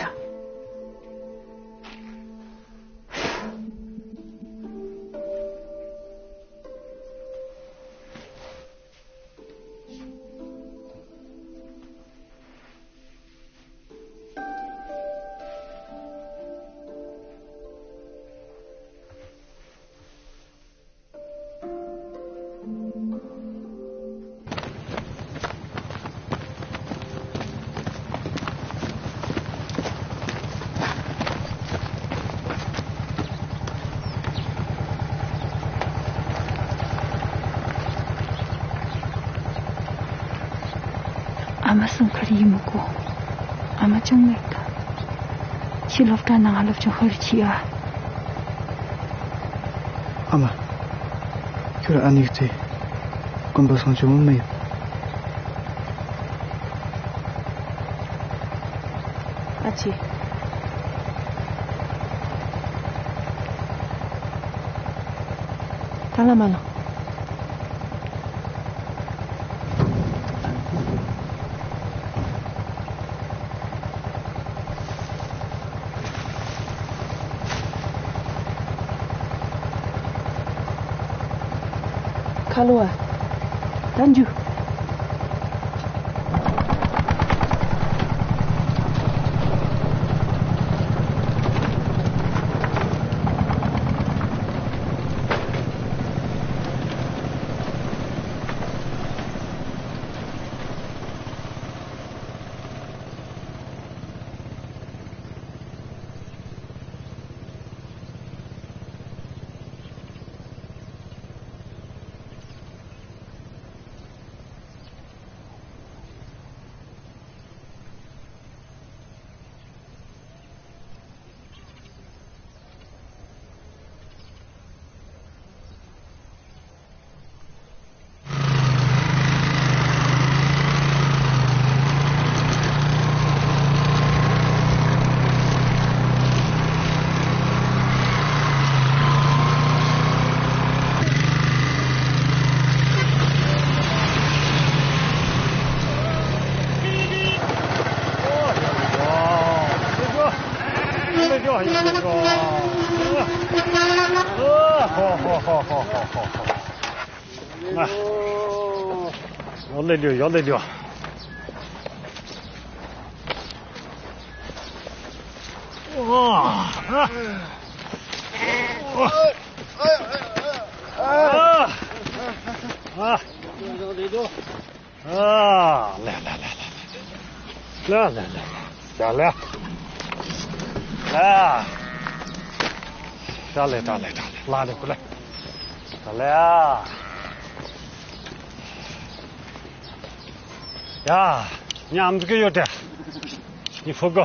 ཨ་མ་སང་ཁར་ཡིན་མི་གོ། ཨ་མ་ཅང་མེད་ད། ཕྱི་སློབ་གྲྭ་ནང་སློབ་སྦྱོང་ཧུར་གྱིས་ཨ། ཨ་མ། ཁྱོད་ཨ་ནེ་ཚེ་དཀོན་པོ་སང་ཆུང་མི་ཡོད། ཨ་ཅེ། ད་ལ་མ་ལོ། ཁ་ལོ་བ། ད་འཇུ། ཡོ་ལེ་ལེ། ཡོ་ལེ་ལེ། ཨ། ལེ་ལེ་ལེ་ལེ། ལེ་ལེ་ལེ་ལེ། ཡ་ལེ། ཨ། ད་ལེ་ད་ལེ་ད་ལེ། ལ་ལེ་ཀུ་ལེ། ད་ལེ། ཨ། ཡ། ཉམས་གི་ཡོད་དེ། ཉི་ཧྥུ་གོ།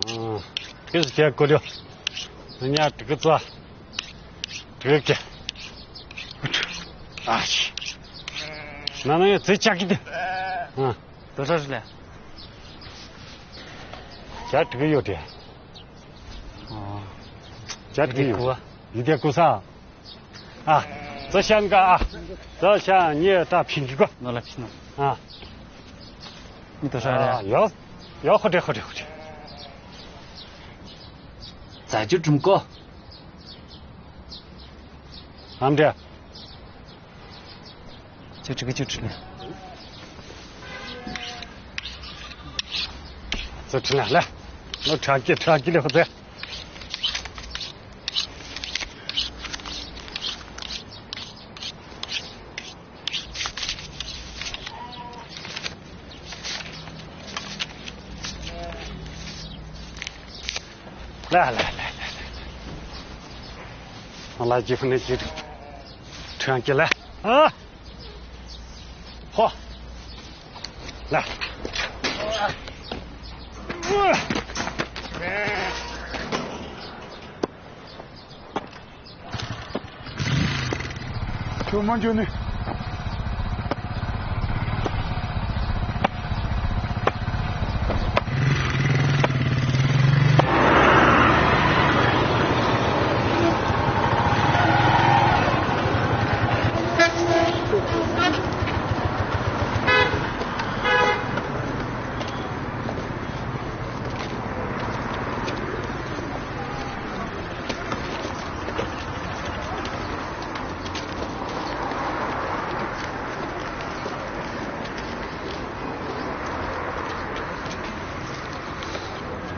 ཨ། ཀེ་སི་ཀེ་ཀོ་ལིའོ། ཉ་དྲུག་གི་ཙ། དྲུག་གི། ཨ་ཤི། ན་ན་ཡ་ཙེ་ཅག་གི་དེ། ཨ། དོ་ཧྲ་རི་ལ། ཇ་དྲུག་གི་ཡོད་དེ། ཨ། ཇ་དྲུག་གི་ཡོད། ཡི་དེ་ཀུ་ས། ཨ། ཙི་ཤང་ག་ཨ། ཙི་ཤང་ཉེ་ད་ཕིང་གི་གོ། ནོ་ལ་ཕྱི་ནོ། ཨ། མི་དོ་ཧྲ་རེ། ཨ། ཡོ། ཡོ། ཧོ་ཏེ་ཧོ་ཏེ་ཧོ་ཏེ། ཛ་ཇུ་ཀྲུང་གོ། ཨམ་འདྲ། ཅི་ཅི་ཅི་ཅི། ཅི་ཅི་ན་ལ། ནོ་ཁྲག་གི་ཁྲག་གི་ལེ་ཧོ་ཛེ། ལ་ལ་ལ་ལ་ལ། ལ་ཇི་ཧྥུ་ནི་ཇི། ཁྲང་ཀི་ལ། ཨ། ཧོ། ལ། ཁྱོད་མ་འཇོན་ནི།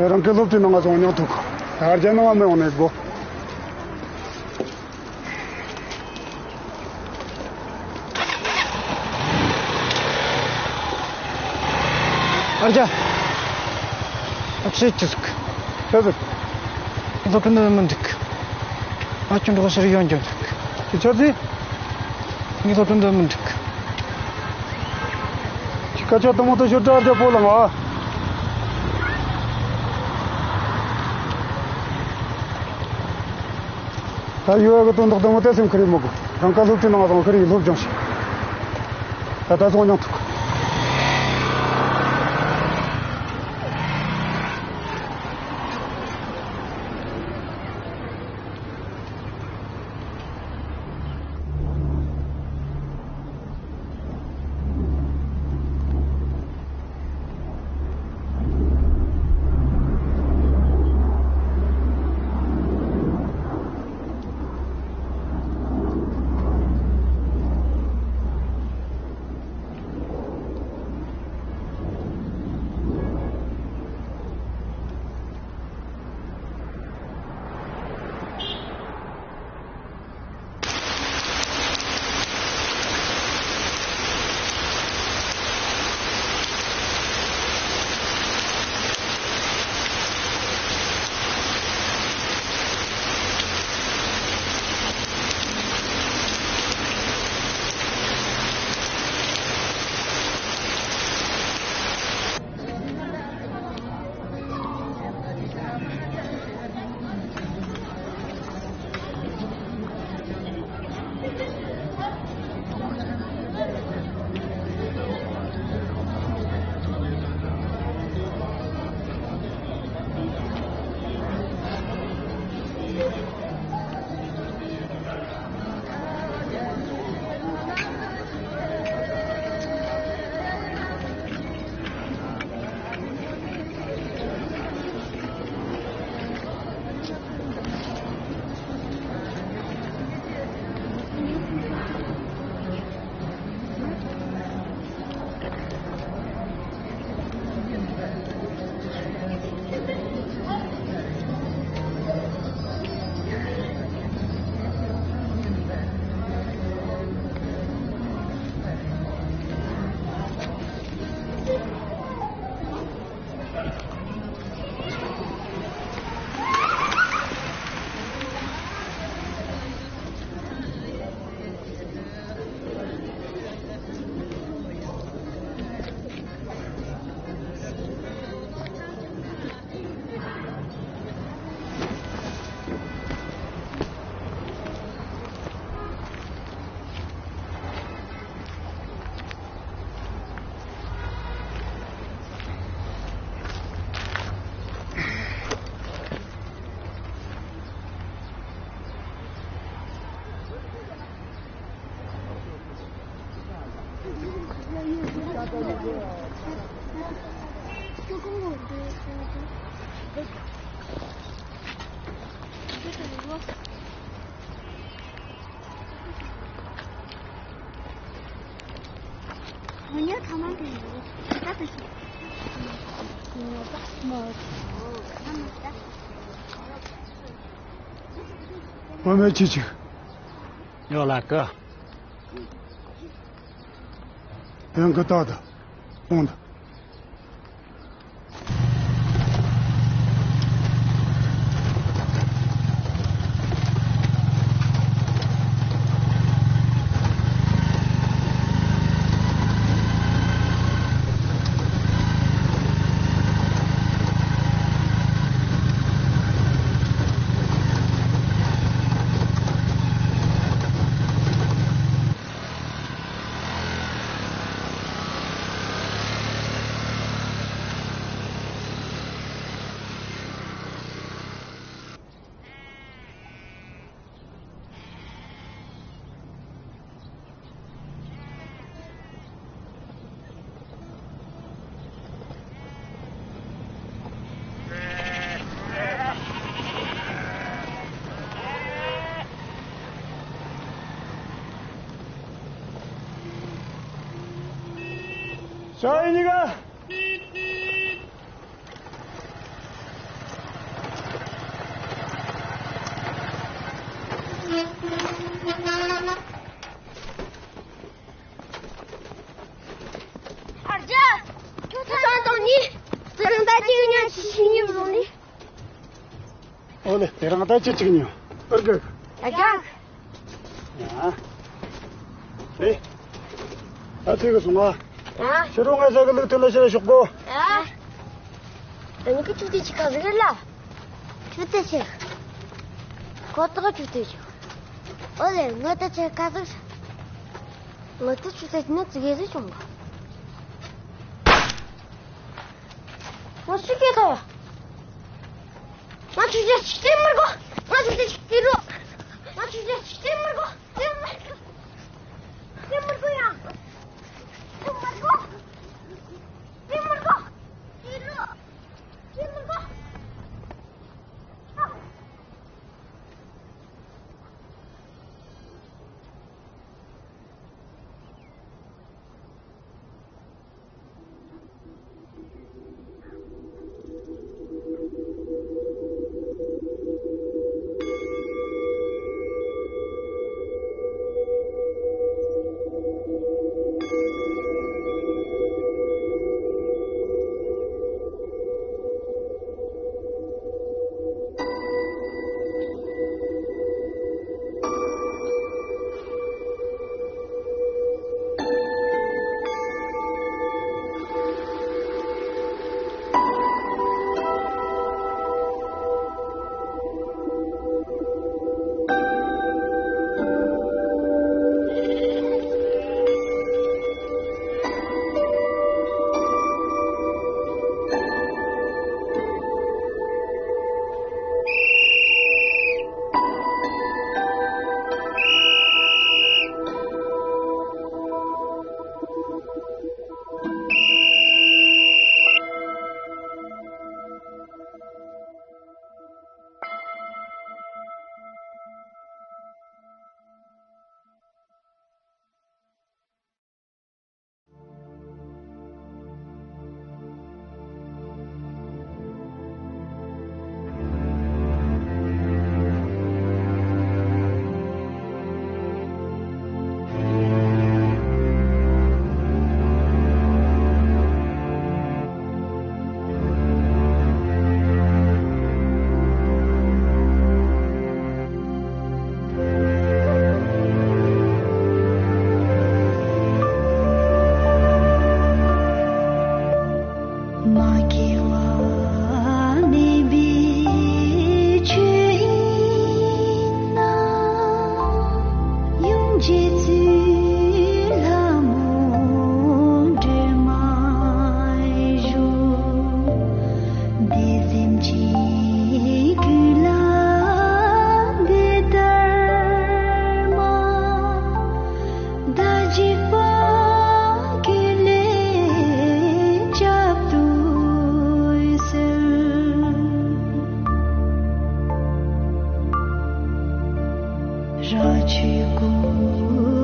རང་གི་སློབ་གྲྭའི་ནང་ང་སོང་མྱོང་ཐུབ། ད་རྒྱ་ནང་ང་མི་ཡོང་ནས་དགོ། ཨ་རྒྱ། ཨ་ཕྱི་ཅི་ཟིག་ཆི་ཟིག་སློབ་གྲྭ་འདི་མི་འགྲིག་ཨ་ཁྱོད་འགྲོ་ཕྱིར་ཡོང་རྒྱུ་འགྲིག་ཁྱོད་ཆི་ཟིག་ངའི་སློབ་གྲྭ་འདི་མི་འགྲིག་ཁྱོད་སྐད་ཆ་དུ་མོ་དུ་ཤོད་དྲ་རྒྱ་པོ་ལ་ང་། ད་ཡོད་གི་དོན་དག་དུ་མོ་དེ་སེམས་ཁུར་ཡི་མི་དགོས། རང་ཀ་སློབ་གྲྭའི་ནང་སོང་ཁུར་ཡི་སློབ་སྦྱོང་བྱེད། ད་ད་སོང་མྱོང་ཐུབ། ངོ་མ་ཅི་ཅིག་ཡོད་ལ་ཀི། ཡང་ཀི་ཏག་ཏག་འོང་དང་། ཤ་ཡི་གཉིས་ཀ། ཨ་ཅག་ཁྱོད་ཚང་དང་ནི་དེ་རིང་ད་ཅིག་ཉག་ཅིག་ཤི་ཉིན་བཟུང་ནི། ཨོ་ལེ། དེ་རིང་ད་ཅི་ཅིག་ཉོ། ཨར་གི། ཨ་ཅག་ཡ། ཨེ། ད་ཚེ་གི་སོང་ང་། ཨ། ཕྱི་རུ་ང་ཟ་གི་ལུག་ཐུན་ལ་ཕྱིར་ཤོག་གོ། ཨ། ད་ནི་ཀི་ཆུ་དེ་ཅི་ཁ་ཟིག་རེད་ལ། ཆུ་དེ་ཆེ། ཁོ་ཐག་ཆུ་དེ་ཆེ། ཨོ་ལེ། ང་ད་ཆེ་ཁ་ཟིག་ང་ད་ཆུ་དེ་ནི་ཙི་གེ་ཟིག་བྱུང་གི། ང་ཤི་གི་ཐལ། ང་ཆུ་ཆེ་ཅིག་སྟེར་མི་དགོས། ང་ཆུ་ཆེ་ཅིག་སྟེར་རོགས། ང་ཆུ་ཆེ་ཅིག་སྟེར་མི་དགོས། སྟེར་མི་དགོས། སྟེར་མི་དགོས་ཡ། སྟེར་མི་དགོས། སྟེར་མི་དགོས། སྟེར་རོགས། སྟེར་མི་དགོས། མ་སྐྱེ་བ་མེད་པའི་ཆོས་ཡིན་ན། ཡུམ་རྗེ་བཙུན་ལྷ་མོ་སྒྲོལ་མ་ཡི་བཞུགས། འདི་ཟིན་ཅིང་ཀུན་ལ་འདི་ལྟར་མ། བདག་འཇིགས་པ་ཀུན་ལས་བསྐྱབ་ཏུ་གསོལ། རང་ཆོས་སྐུ།